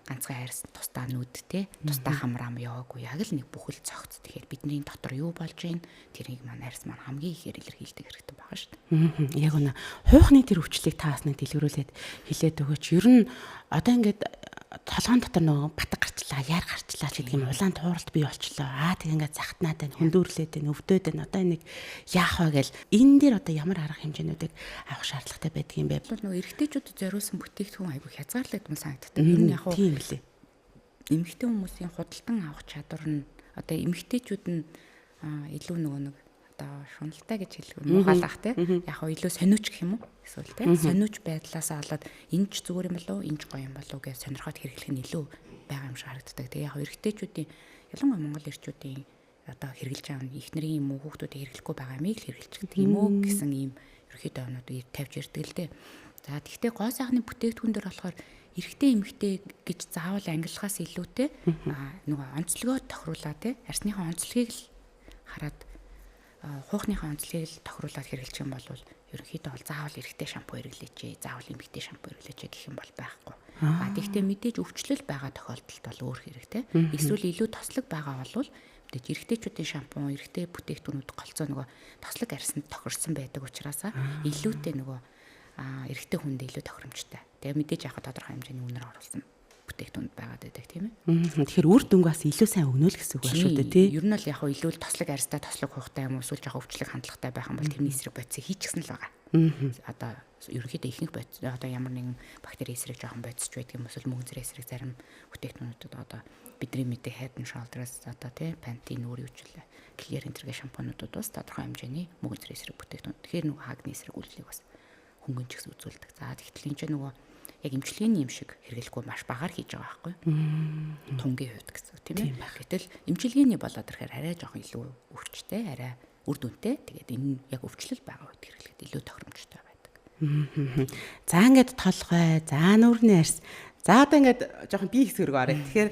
ганцхан арьс тусдаа нүд те, тусдаа хамраам яваагүй яг л нэг бүхэл цогц. Тэгэхээр бидний дотор юу болж байна? Тэрийг маань арьс маань хамгийн ихээр илэрхийлдэг хэрэгтэй байгаа шүү дээ. Яг үнэ. Хуйхны тэр өвчлөлийг та бас нэг дэлгэрүүлээд хэлээд өгөөч. Ер нь одоо ингээд толгоон дотор нөгөө батг гарчлаа, яар гарчлаа ч гэдэг юм улаан тууралт бий болчлоо. Тэг ингээд захтнаад байна, хөндөөрлээд байна, өвдөөд байна. Одоо энийг яах вэ гэл энэ дээр одоо ямар арга хэмжээнүүдийг авах шаардлагатай байдаг юм бэ? Бол нөгөө эрэгтэйчүүдэд зориулсан бүтээгдэхүүн айгүй хязгаарлагдмал санагддаг. Ер нь яг тийм лээ. Эмэгтэй хүмүүсийн худалдан авах чадвар нь одоо эмэгтэйчүүд нь илүү нөгөө нэг одоо шуналтай гэж хэлэх муухайлах тий. Яг хоо илүү сониуч гэх юм уу? Эсвэл тий. Сониуч байдлаасаа болоод энэ ч зүгээр юм болов уу, энэ ч гоё юм болов уу гэж сонирхоод хэрэглэх нь илүү байгаа юм шиг харагддаг. Тэгээ яг эрэгтэйчүүдийн ялангуяа монгол эрчүүдийн одоо хэрэглэж байгаа нь эхнэрийн юм уу хүүхдүүдийн хэрэглэхгүй байгаа юмыг л хэрэглэж тийм үү гэсэн ийм ерөнхийдөө өнүүд тавьж ирдэг л дээ. За тэгвэл гоо сайхны бүтээгдэхүүн дээр болохоор эрэгтэй эмэгтэй гэж заавал ангиллахаас илүүтэй нөгөө онцлогоо тохируулаа тий. Арсныхаа онцлогийг л хараад хуухныхаа онцлогийг л тохируулаад хэрэглэх юм бол ерөнхийдөө бол заавал эрэгтэй шампунь хэрэглээч, заавал эмэгтэй шампунь хэрэглээч гэх юм бол байхгүй. А тэгвэл мэдээж өвчлөл байгаа тохиолдолд бол өөр хэрэгтэй. Эсвэл илүү тослог байгаа бол мэдээж эрэгтэйчүүдийн шампунь, эрэгтэй бүтээгдэхүүнүүд голцоо нөгөө тослог арьсанд тохирсон байдаг учраас илүүтэй нөгөө эрэгтэй хүнд илүү тохиромжтой. Тэгээ мэдээж яг тодорхой хэмжээний үнээр оруулсан бүтээгдэхүүнд байгаад байдаг тийм ээ. Тэгэхээр үр дүнг бас илүү сайн өгнө л гэсэн үг байна шүү дээ тий. Ер нь л яг илүү л тослог арьстай тослог хуухтай юм уу эсвэл жоохон өвчлөг хандлагатай байх юм бол тэрний эсрэг бодисыг хийчихсэн л байгаа. Одоо Ерөнхийдөө ихэнх бодис одоо ямар нэгэн бактери эсрэг жоохон бодисч байдаг юм эсвэл мөнгөн зэрэг эсрэг зарим бүтээгдэхүүнүүдэд одоо бидний мэдээ Head and Shoulders одоо тий Pantene өөр юу ч үлээ Clear энэ шампунуудад бас тодорхой хэмжээний мөнгөн зэрэг эсрэг бүтээгдэхүүн. Тэгэхээр нөгөө хаагны эсрэг үйлдэлийг бас хөнгөн ч гэсэн үзүүлдэг. За тэгтэл энэ ч нөгөө яг эмчилгээний юм шиг хэрэглэхгүй маш багаар хийж байгаа байхгүй юу? Тунгийн хувьд гэсэн тийм ээ. Гэтэл эмчилгээний болоод ирэхээр арай жоохон илүү өвчтэй, арай үр дүнтэй. Тэгээд энэ яг өвчлөл байгаа үед хэрэглэхэд илүү тохиромжтой байдаг. За ингээд толгой, за нүрний арьс. За одоо ингээд жоохон бие хэсэг рүү оръё. Тэгэхээр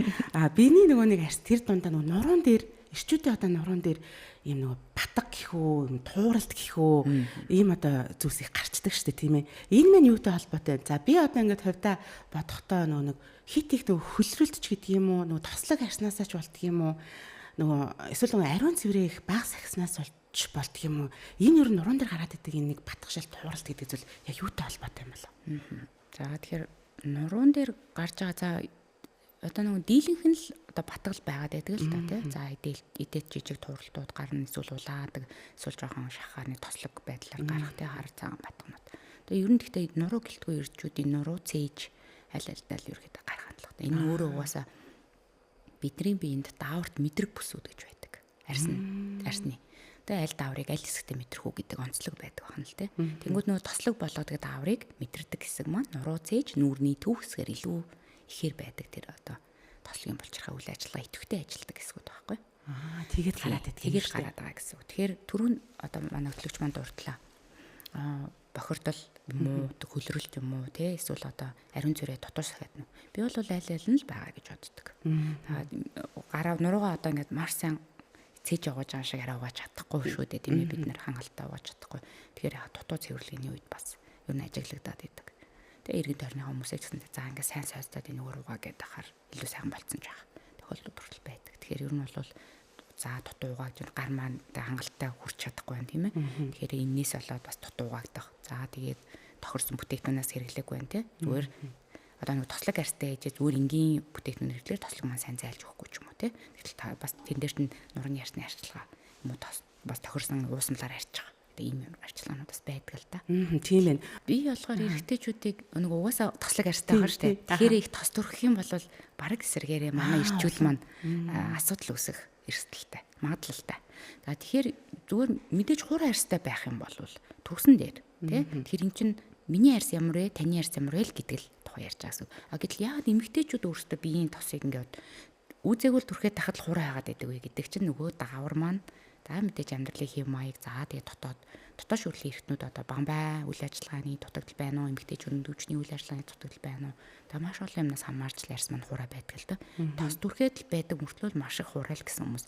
биений нөгөө нэг арьс тэр дундаа нөгөө нуруунд дээр эрчүүдийн одоо нуруунд дээр ийм нөгөө батга гэх үү, ийм тууралт гэх үү, ийм одоо зүйлс их гарчдаг шүү дээ, тийм ээ. Энэ маань юутай холбоотой вэ? За би одоо ингээд хувьдаа бодохдоо нөгөө нэг хит их нөгөө хөлрөлт ч гэдэг юм уу, нөгөө тослог арьснаасаа ч болдго юм уу, нөгөө эсвэл нөгөө ариун цэврээ их баг сахиснаас болж болдго юм уу? Энэ ер нь нуруунд дээр гараад идэг энэ нэг батгшил тууралт гэдэг зүйл яг юутай холбоотой юм бол? За тэгэхээр нуруунд дээр гарч байгаа за одоо нөгөө дийлэнх нь л одоо батгал байгаад байдаг л да тий. За эдээд жижиг тууралтууд гарна, эсвэл улаадаг, эсвэл жоохон шахааны тослог байдлаар гарах тий хар цагаан батганууд. Тэгээ ер нь гэхдээ нуруу гэлтгүй эрчүүдийн нуруу цээж аль альдаа л ерөөхдөө гарах хандлагатай. Энэ өөрөө угаасаа бидний биед дааварт мэдрэг бүсүүд гэж байдаг. Арсны. Тэгээ аль дааврыг аль хэсэгтээ мэдрэх үү гэдэг онцлог байдаг байна л тий. Тэнгүүд нөгөө тослог болгодог дааврыг мэдэрдэг хэсэг маань нуруу цээж нүүрний төв хэсгээр илүү ихээр байдаг тэр одоо тослогийн булчирхай үйл ажиллагаа идэвхтэй ажилладаг хэсгүүд байхгүй. Аа тэгээд гараад байдаг. Тэгээд гараад байгаа гэсэн үг. Тэгэхээр түрүүн одоо манай хөтлөгч маань дурдлаа. Бохирдол юм уу, хөлрөлт юм уу, тэ эсвэл одоо ариун цэрээ дотууш сахиад нь. Би бол аль аль нь л байгаа гэж боддог. Гараа нуруугаа одоо ингээд маш сайн цээж угааж байгаа шиг арай угааж чадахгүй шүү дээ, тийм ээ, бид нэр хангалттай угааж чадахгүй. Тэгэхээр дутуу цэвэрлэгээний үед бас ер нь ажиглагдаад идэг. Тэгээ эргэн тойрны хүмүүсээ ч гэсэн за ингээд сайн сойцдоод энэ өөр угаа гэдэг ахаар илүү сайхан болцсон ч байх тохиолдол хүртэл байдаг. Тэгэхээр ер нь бол за дутуу угааж гар маань хангалттай хүрч чадахгүй байна, тийм ээ. Тэгэхээр эннээс болоод бас дутуу угаагдах. За тэгээд тохирсон бүтээгдэхүүнээс хэрэглээгүй байна, тийм. Зүгээр одоо нэг тослог арьстай ээжээ зүгээр энгийн бүтээгдэхүүн хэрэглээр тослог маань сайн зайлж өгөхгүй ч юм уу, тийм. Гэтэл та бас тэн дээр нь нурууны арьсны арчилгаа юм уу бас тохирсон уусмалаар арчиж байгаа. Тэгээ ийм арчилгаанууд бас байдаг л да. Тийм ээ. Би болохоор эрэгтэйчүүдийг нөгөө угаасаа тослог арьстай байгаа шүү дээ. Тэгэхээр их тос төрөх юм бол бараг эсэргээрээ манай эрчүүл маань асуудал үүсэх эрсдэлтэй, магадлалтай. За тэгэхээр зүгээр мэдээж хуурай арьстай байх юм бол түрсэн дээр тий. Тэгэхээр эн чинь миний арьс ямар вэ, таны арьс ямар вэ л гэдэг л тухай ярьж байгаа гэсэн. А гэтэл яагаад эмэгтэйчүүд өөрсдөө биеийн тосыг ингээд үүзээгүүл түрхэд тахад л хуурай хагаад байдаг вэ гэдэг чинь нөгөө даавар маань за мэдээж амьдралын хэв маяг, за тэгээ дотоод шүрлийн эрхтнүүд одоо бамбай үйл ажиллагааны дутагдал байна уу, эмэгтэйчүүд төвчний үйл ажиллагааны дутагдал байна уу. За маш олон юмнаас хамаарч л арьс маань хуурай байдаг л да. Тос түрхэд л байдаг мөртлөө маш их хуурай л гэсэн хүмүүс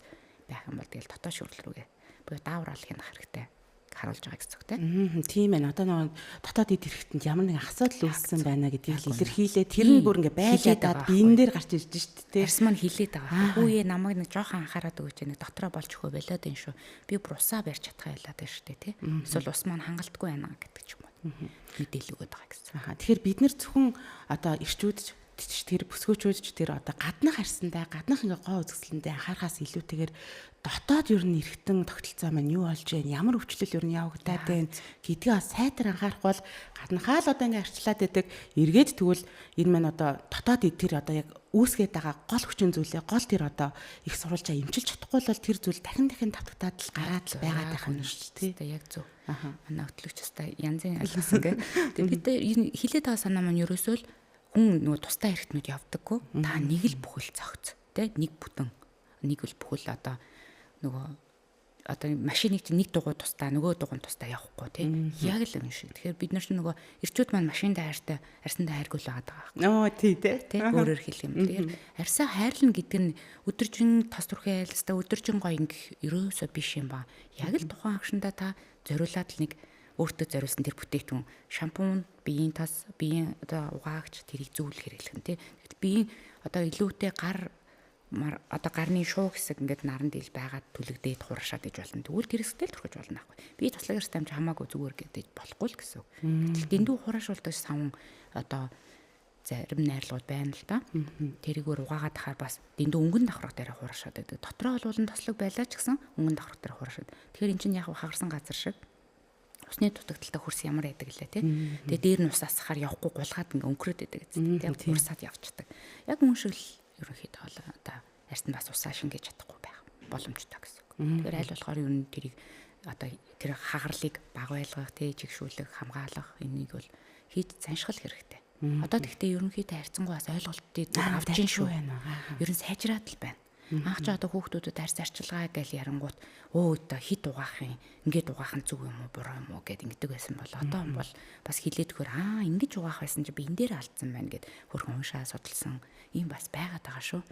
байх юм бол тэгэл дотоод шүрл рүүгээ буюу даавар алах хэрэгтэй харуулж байгаа гэсэн үг тийм. Тийм ээ. Одоо нөгөө дотоод эд хэрэгтэнд ямар нэгэн асуудал үүссэн байна гэдгийг л илэрхийлээ. Тэр нь бүр ингээ байж ядаад биен дээр гарч ирж шít тийм. Арьс маань хилээд байгаа. Хүүе намайг нэг жоохон анхаарад өгөөч, нэг дотроо болж өгөө болоод энэ шүү. Би бүр усаа барьж чадхаа байлаа дээ шүү дээ тийм. Эсвэл ус маань хангалтгүй байна гэдэг ч юм уу. Мэдээлэл өгöd байгаа гэсэн. Тэгэхээр бид нэр зөвхөн одоо эрчүүд тэр бүсгүүчүүд ч тэр одоо гаднах арьсандаа гаднах ингээ гоо үзэсгэлэндээ анхаарахаас илүүтэйгээр дотоод ер нь эргэтэн тогтолцоо маань юу болж байна, ямар өвчлөл ер нь явагдаад байна гэдгээ сайтар анхаарах бол гаднахаа л одоо ингээ арчлаад байдаг. Эргээд тэгвэл энэ маань одоо дотоод тэр одоо яг үүсгээд байгаа гол хүчин зүйлээ гол тэр одоо их сурвалжаа эмчилж чадахгүй бол тэр зүйл дахин дахин тавтагтаад л гараад л байгаад байх юм шүү дээ. Тийм яг зөв. Манай хөтлөгч өстой янзын ойлгосон гэ. Тэгээ бид хилээд байгаа санаа маань ерөөсөө л хүн нөгөө тусдаа эрхтнүүд явдаггүй. Та нэг л бүхэл зогц тий, нэг бүтэн нэг л бүхэл одоо нөгөө одоо машиныг чинь нэг дугуй тусдаа нөгөө дугуйн тусдаа явахгүй тий. Яг л юм шиг. Тэгэхээр бид нар чинь нөгөө эрчүүд маань машиндаа хайртай арьсандаа хайргүй л байгаа байхгүй. Оо тий тий. Өөрөөр хэлэх юм. Тэгэхээр арьсаа хайрлна гэдэг нь өдөржин тос түрхээ айлстай өдөржин гоё ингэх ерөөсөө биш юм ба. Яг л тухайн агшиндаа та зориулаад л нэг өөртөө зориулсан тэр бүтээгдэхүүн шампунь, биеийн тос, биеийн одоо угаагч тэрийг зөвлөх хэрэглэх нь тий. Тэгэхдээ биеийн одоо илүүтэй гар одоо гарны шуу хэсэг ингээд наран дийл байгаад түлэгдээд хурашаад иж болно. Тэгвэл тэр хэсэгтэй л түрхэж болно аахгүй. Би туслаг арьстай юм чи хамаагүй зүгээр гэдэг болохгүй л гэсэн үг. Гэтэл дэндүү хураашуулдаг савн одоо зарим найрлагууд байна л да. Тэрийгээр угаагаад тахаар бас дэндүү өнгөн давхрах дээр хураашаад байдаг. Дотроо бол тослог байлаа ч гэсэн өнгөн давхрах дээр хураашаад. Тэгэхээр эн чинь яг хагарсан газар шиг Усны дутагдaltaй хөрс ямар байдаг лээ тий. Тэгээ дээр нь ус асахаар явахгүй гулгаад ингээ өнгөрөөд байдаг гэсэн тий. Урсаад явчихдаг. Яг мөн шиг л ерөнхийдөө бол одоо арьс нь бас усаа шингээж чадахгүй байх боломжтой гэсэн үг. Тэгэхээр аль болохоор ер нь тэрийг одоо тэр хагарлыг баг байлгах тий, чигшүүлэх, хамгаалах энийг бол хийж заншгал хэрэгтэй. Одоо тэгтээ ерөнхийдөө харьцангуй бас ойлголтыг авч ин шүү. Ер нь сайжраад л байна. Анх ч одоо хүүхдүүдэд арьс арчилгаа гэж ярангуут өө одоо хит угаах юм, ингээд угаах нь зүг юм уу, буруу юм уу гэд ингэдэг байсан бол одоо бол бас хилээд өгөхөр аа ингэж угаах байсан чи би энэ дээр алдсан байна гэд хөрхөн уншаа судалсан юм бас байгаад байгаа шүү.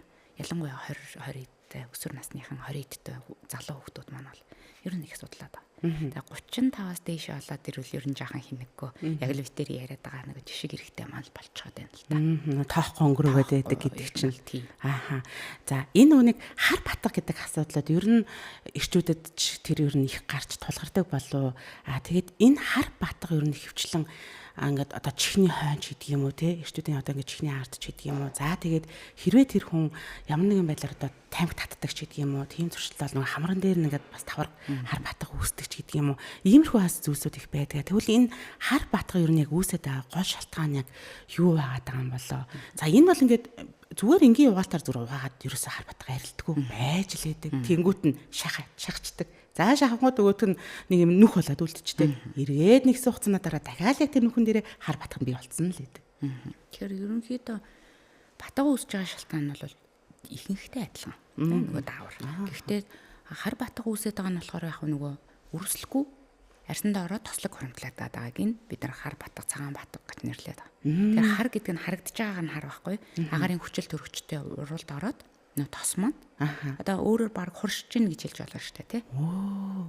Ялангуяа 20 20 эдтэй өсвөр насныхан 20 эдтэй залуу хүүхдүүд маань бол ер нь их судлаад байгаа. Тэгээ 35-аас дээш болоод ирвэл ер нь жаахан хинэггүй. Яг л битэр яриад байгаа нэг жишг хэрэгтэй маань л болцоод байна л да. Тоохгүй өнгөрөөгөөд байдаг гэдэг чинь. Ааха. За энэ үнийг хар батга гэдэг асуудлууд ер нь эрчүүдэд тэр ер нь их гарч тулгардаг болов. Аа тэгээд энэ хар батга ер нь хөвчлэн ингээд одоо чихний хойнч гэдэг юм уу те эрчүүдийн одоо ингээд чихний ард ч гэдэг юм уу. За тэгээд хэрвээ тэр хүн ямар нэгэн байдлаар одоо тамхи татдаг ч гэдэг юм уу, тийм зуршил бол нэг хамран дээр ингээд бас тавар хар батга үүсдэг ч гэдэг юм уу. Иймэрхүү бас зүйлсүүд их байдаг. Тэгвэл энэ хар батга ер нь яг үүсээд байгаа гол шалтгаан яг юу байгаад байгаа юм болоо. За энэ бол ингээд зүгээр энгийн угаалтаар зүр угаагаад ерөөсөө хар батга арилдаггүй байж л байдаг. Тэнгүүт нь шахацдаг. За шахангууд өгөөт нь нэг юм нүх болоод үлдчихдэг. Эргээд нэгсэн хугацааны дараа дахиад яг тэр нүхэн дээрээ хар батга нь бий болцсон л гэдэг. Тэгэхээр ерөнхийдөө батга үүсэж байгаа шалтгаан нь бол ихэнхдээ адилхан. Нөгөө даавар. Гэхдээ хар батга үүсээд байгаа нь болохоор яг нөгөө өрсөлгүй арьсандаа ороод тослог хуримтлаад байгааг нь бид нар хар батга, цагаан батга гэж нэрлэдэг байгаа. Тэгэхээр хар гэдэг нь харагдаж байгаа нь хар байхгүй. Агарын хүчил төрөгчтэй уралд ороод нөө тос маань. Одоо өөрөөр баг хуршиж гин гэж хэлж болно шүү дээ, тий.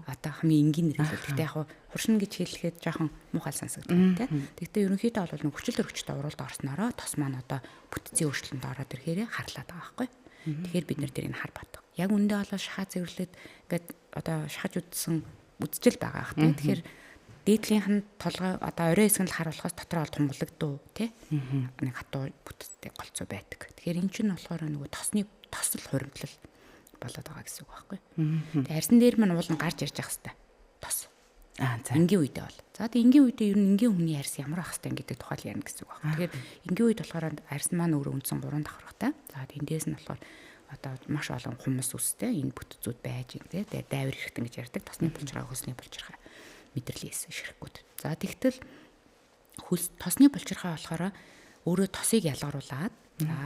Одоо хамгийн энгийн нэр хэлбэл. Гэхдээ яг хуршина гэж хэлэхэд жоохон муухай сонсогддог, тий. Гэхдээ ерөнхийдөө бол нэг хүчил төрөгчтэй уралд орсноороо тос маань одоо бүтцийн өөрчлөлтөнд ороод ирэхээрээ харлаад байгаа байхгүй. Тэгэхээр бид нэр тэрийг хар батга. Яг үндэ болоо шахаа цэвэрлээд ингээд одоо шахаж үдсэн үдчил байгаа ах, тий. Тэгэхээр дээдлийнх нь толгой одоо орой хэсэг нь л хар болохоос дотроо бол тунгалагдуу, тий. Нэг хатуу бүтцтэй голцоо байдаг. Тэгэхээр эн чинь болохоор нөгөө тосны тосол хуримтлал болоод байгаа гэсэн үг байхгүй. Тэгээ арьсан дээр маань уул нь гарч ирж явах хэвээр тос. Аа за. Энгийн үедээ бол. За тэгээ энгийн үедээ ер нь энгийн хүний арьс ямар байх хэвээр гэдэг тухай л ярина гэсэн үг байхгүй. Тэгэхээр энгийн үед болохоор арьс маань өөрөө үндсэн 3 давхаргатай. За тэндээс нь болохоор одоо маш олон хумс үстэй энэ бүтцүүд байж гин тий. Тэгээ дайвар хэрэгтэн гэж ярьдаг. Тосны булчирхай, хөлсний булчирхай, мэдрэлийн эс ширхгүүд. За тэгтэл хөлс тосны булчирхай болохоор өөрөө тосыг ялгаруулад за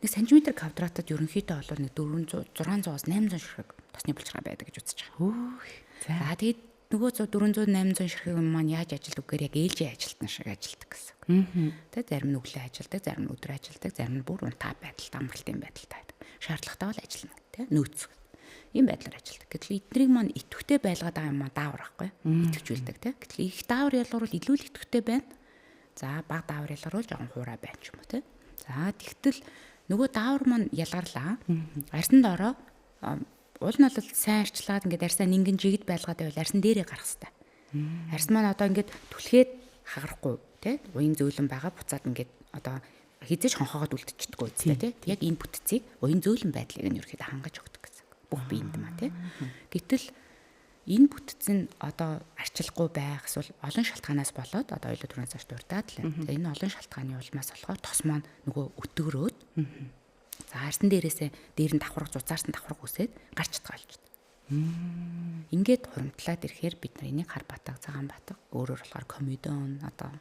нэг сантиметр квадратад ерөнхийдөө бол нэг 400 600-аас 800 ширхэг тосны булчирхай байдаг гэж үзэж байгаа. Хөөх. За тэгээд нөгөө 400 800 ширхэг юм маань яаж ажилдаг гэхээр яг ээлжийн ажилтан шиг ажилдаг гэсэн үг. Тэ зарим нь өглөө ажилдаг, зарим нь өдөр ажилдаг, зарим нь бүр унтаа байдалтай, амралтын байдалтай байдаг. Шаардлагатай бол ажиллана тэ нөөц. Ийм байдлаар ажилдаг. Гэтэл эднийг маань идэвхтэй байлгаад байгаа юм аа даавар байхгүй. Идэвхжүүлдэг тэ. Гэтэл их даавар ялгаруул илүү л идэвхтэй байна. За бага даавар ялгаруул жоохон хуурай байна ч юм уу тэ. За тэгтэл нөгөө даавар маань ялгарлаа. Арьсанд ороо уул нь бол сайн арчлаад ингээд арьсаа нингэн жигд байлгаад байвал арьсан дээрээ гарах хэвээр. Арьс маань одоо ингээд түлхээд хагарахгүй тий уян зөөлөн байгаа буцаад ингээд одоо хизээж хонхоогоод үлдчихдэггүй үстэй тий. Яг энэ бүтцийг уян зөөлөн байдлыг нь ерөөхдөө хангаж өгдөг гэсэн. Бүх биеинд маа тий. Гэтэл энэ бүтц нь одоо арчлахгүй байх эсвэл олон шалтгаанаас болоод одоо ойлоо түрүүнээс хойш дурдаад л. Энэ олон шалтгааны улмаас болохоор тос маань нөгөө өтгөрөөд за арьсан дээрээсээ дээр нь давхарга зузаарсан давхарга үсээд гарч чадгаа болчихдог. Ингээд хуримтлаад ирэхээр бид нар энийг хар батга, цагаан батга, өөрөөр болохоор комедон одоо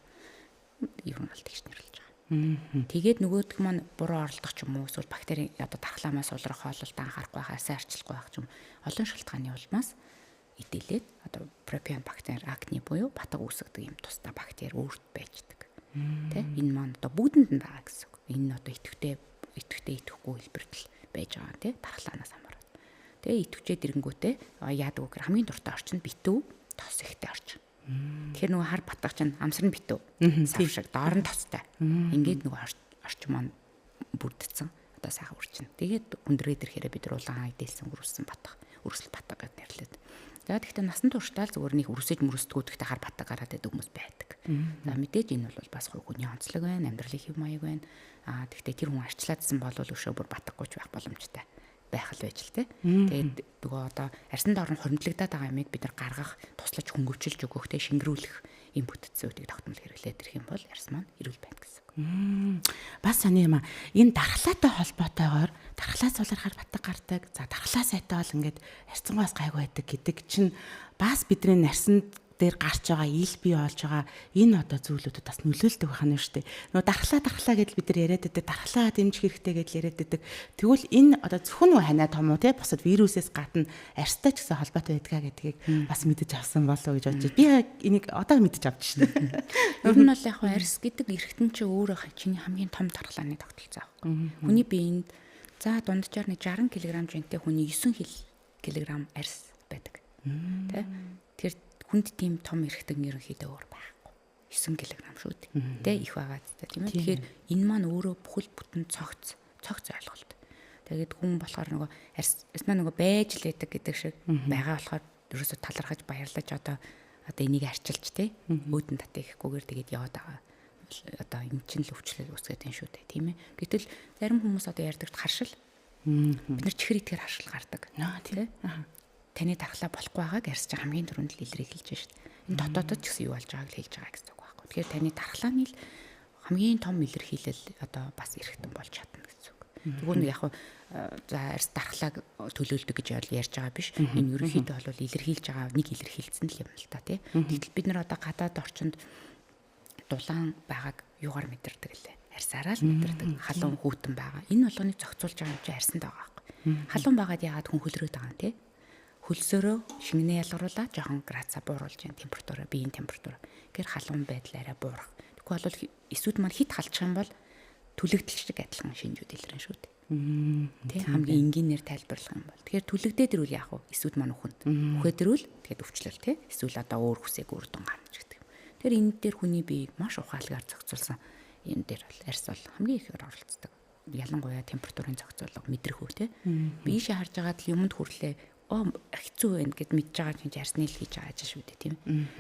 ер нь бол тэгж нэрлэж байгаа. Тэгээд нөгөөх маань буруу оролдох ч юм уу эсвэл бактери одоо дархлаамаас сулрах хоололд анхаарахгүй байх, арьсаа арчлахгүй байх ч юм олон шалтгааны улмаас идэлээд одоо пропион бактери акне буюу батга үүсгэдэг юм тусдаа бактери өөрт байждаг. Тэ энэ маань одоо бүгдэнд нь байгаа гэсэн үг. Энэ нь одоо идэвхтэй идэвхгүй хэлбэртэл байж байгаа тий дархлаанаас хамаарат. Тэгээ идэвхжээд ирэнгүүтээ яадаг вэ гэхээр хамгийн дуртай орчин битүү тос ихтэй орчин. Тэгэхээр нөгөө хар батга чинь амсар нь битүү. Сав шиг доор нь тостой. Ингээд нөгөө орчин маань бүрдсэн. Одоо сайхан үрчин. Тэгээд хүндрээд ирэхээрээ бид нар улаан идэлсэн өрөвсөн батга, өрсөл батга гэд нэрлэдэг. За тэгэхдээ насан туршдаа л зүгээр нэг өрсөж мөрөсдгүү гэхдээ хар батга гараад байдаг хүмүүс байдаг. За мэдээж энэ бол бас хувь хүний онцлог байна, амьдралын хэв маяг байна. Аа тэгэхдээ тэр хүн арчлаадсан бол өшөө бүр батгагүйч байх боломжтой байх л байж л те. Тэгээд нөгөө одоо арьсан доор нь хуримтлагдаад байгаа юмыг бид нар гаргах, туслаж хөнгөвчилж өгөх, те, шингэрүүлэх ийм бүтцүүдийг тогтмол хэрэглээд ирэх юм бол арьс маань эрүүл байна гэсэн үг. Бас сони юм а. Энэ дархлаатай холбоотойгоор дархлаа сулрахаар батг гардаг. За дархлаа сайтай бол ингээд арьсангаас гайгүй байдаг гэдэг чинь бас бидний нарсанд дээр гарч байгаа ил бий болж байгаа энэ одоо зүйлүүдэд бас нөлөөлдөг байх нь шүү дээ. Нөгөө дархлаа гэдэл бид нар яриад байдаг. Дархлаа дэмжих хэрэгтэй гэдэл яриад байдаг. Тэгвэл энэ одоо зөвхөн нөгөө ханаа том уу те бусад вирусээс гадна арьстай ч гэсэн холбоотой байдгаа гэдгийг бас мэдэж авсан болов уу гэж бодож. Би энийг одоо мэдэж авч шнэ. Ер нь бол яг арьс гэдэг эргэтэн чи өөрөө чиний хамгийн том дархлааны тогтолцоо аахгүй. Хүний биеинд за дунджаар нэг 60 кг жинтэй хүний 9 кг арьс байдаг. Тэ? Тэр хүнд тийм том эргэтэн ерөнхийдөө өөр байхгүй. 9 кг шүү дээ. Тэ их байгаа зү тийм ээ. Тэгэхээр энэ маань өөрөө бүхэл бүтэн цогц ойлголт. Тэгээд хүн болохоор нөгөө арьс маань нөгөө байж л байдаг гэдэг шиг байгаа болохоор ерөөсө талархаж баярлаж одоо энийг арчилж тэ өөдөн татыг гэхгүйгээр тэгээд яваад байгаа. Одоо юм чинь л өвчлөл үүсгээд байна шүү дээ, тийм ээ. Гэтэл зарим хүмүүс одоо ярьдаг харшил. Бид нар чихэр идэхээр харшил гардаг. Тийм. Таны дархлаа болохгүй байгааг арьс чинь хамгийн түрүүнд л илэрхийлж байна шүү дээ. Энэ дотоодод ч гэсэн юу болж байгааг л хэлж байгаа гэсэн үг байхгүй. Тэгэхээр таны дархлааны л хамгийн том илэрхийлэл одоо бас эргэтэн болж чадна гэсэн үг. Тэгвэл нэг яг за арьс дархлааг төлөөлдөг гэж ярьж байгаа биш. Энэ ерөнхийдөө бол илэрхийлж байгаа нэг илэрхийлсэн л юм л та тий. Гэтэл бид нар одоо гадаад орчинд дулаан байгааг юугаар мэдэрдэг лээ? Арьсаараа л мэдэрдэг. Халуун хүйтэн байгаа. Энэ болгоныг зохицуулж байгаа юм чи арьсанд байгаа байхгүй. Халуун байгаад яагаад хүн хөлрөөд байгаа юм тий? Хөлсөөрөө шингэнээ ялгаруулаад жоохон градусаа бууруулж байна температураа, биеийн температур. Тэгэхээр халуун байдал арай буурах. Тэгэхгүй бол эсүүд маань хит халчих юм бол түлэгдэл шиг адилхан шинжүүд илэрнэ шүү дээ. Тэ хамгийн энгийнээр тайлбарлах юм бол. Тэгэхээр түлэгдээд ирвэл яах вэ? Эсүүд маань үхэн. Үхээд ирвэл тэгээд өвчлөл тэ. Эсвэл одоо өөр хүсээг үр дүн гарна ч гэдэг юм. Тэгэхээр энэ дээр хүний биеийг маш ухаалгаар зохицуулсан энэ дээр бол арьс бол хамгийн ихээр оролцдог. Ялангуяа температурын зохицуулга мэдрэх үү тэ. Биешээ харж байгаад л юмд хүрлээ хэцүү байна гэд мэдж байгаа чинь арьсны л хийж байгаа ажил шүү дээ тийм.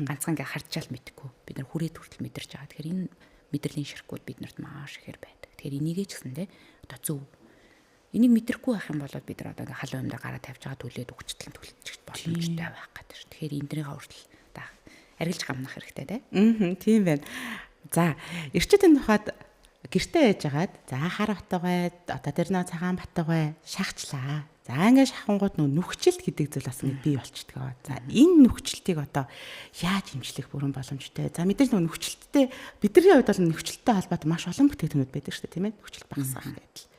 Ганцхан ингээ харж чал мэдэхгүй. Бид нар хүрээд хүртэл мэдэрч байгаа. Тэгэхээр энэ мэдрэлийн ширхгүүд бид нарт маш ихээр байдаг. Тэгэхээр энийгээ ч гэсэн те одоо зөв. Энийг мэдрэхгүй байх юм бол бид нар одоо ингээ халуун юмдаа гараа тавьж байгаа түлээд үгчтлэн түлчих боломжтой байх гэдэг шүү. Тэгэхээр энэ дэрийг хүртэл арилж гамнах хэрэгтэй те. Тийм байна. За, эрчүүдийн тухайд гэртээ байжгаад за хар батгай одоо тэр нөө цагаан батгай шахчлаа. За ингээд шахангууд нөө нүхжилт гэдэг зүйл бас ингээд бий болчдөг. За энэ нүхжилтийг одоо яаж эмчлэх бүрэн боломжтой. За мэдээж нөө нүхжилттэй бидний хувьд бол нүхжилттэй холбоотой маш олон бүтээгдэхүүнүүд байдаг шүү дээ, тийм ээ. Нүхжилт багасгах гэдэл.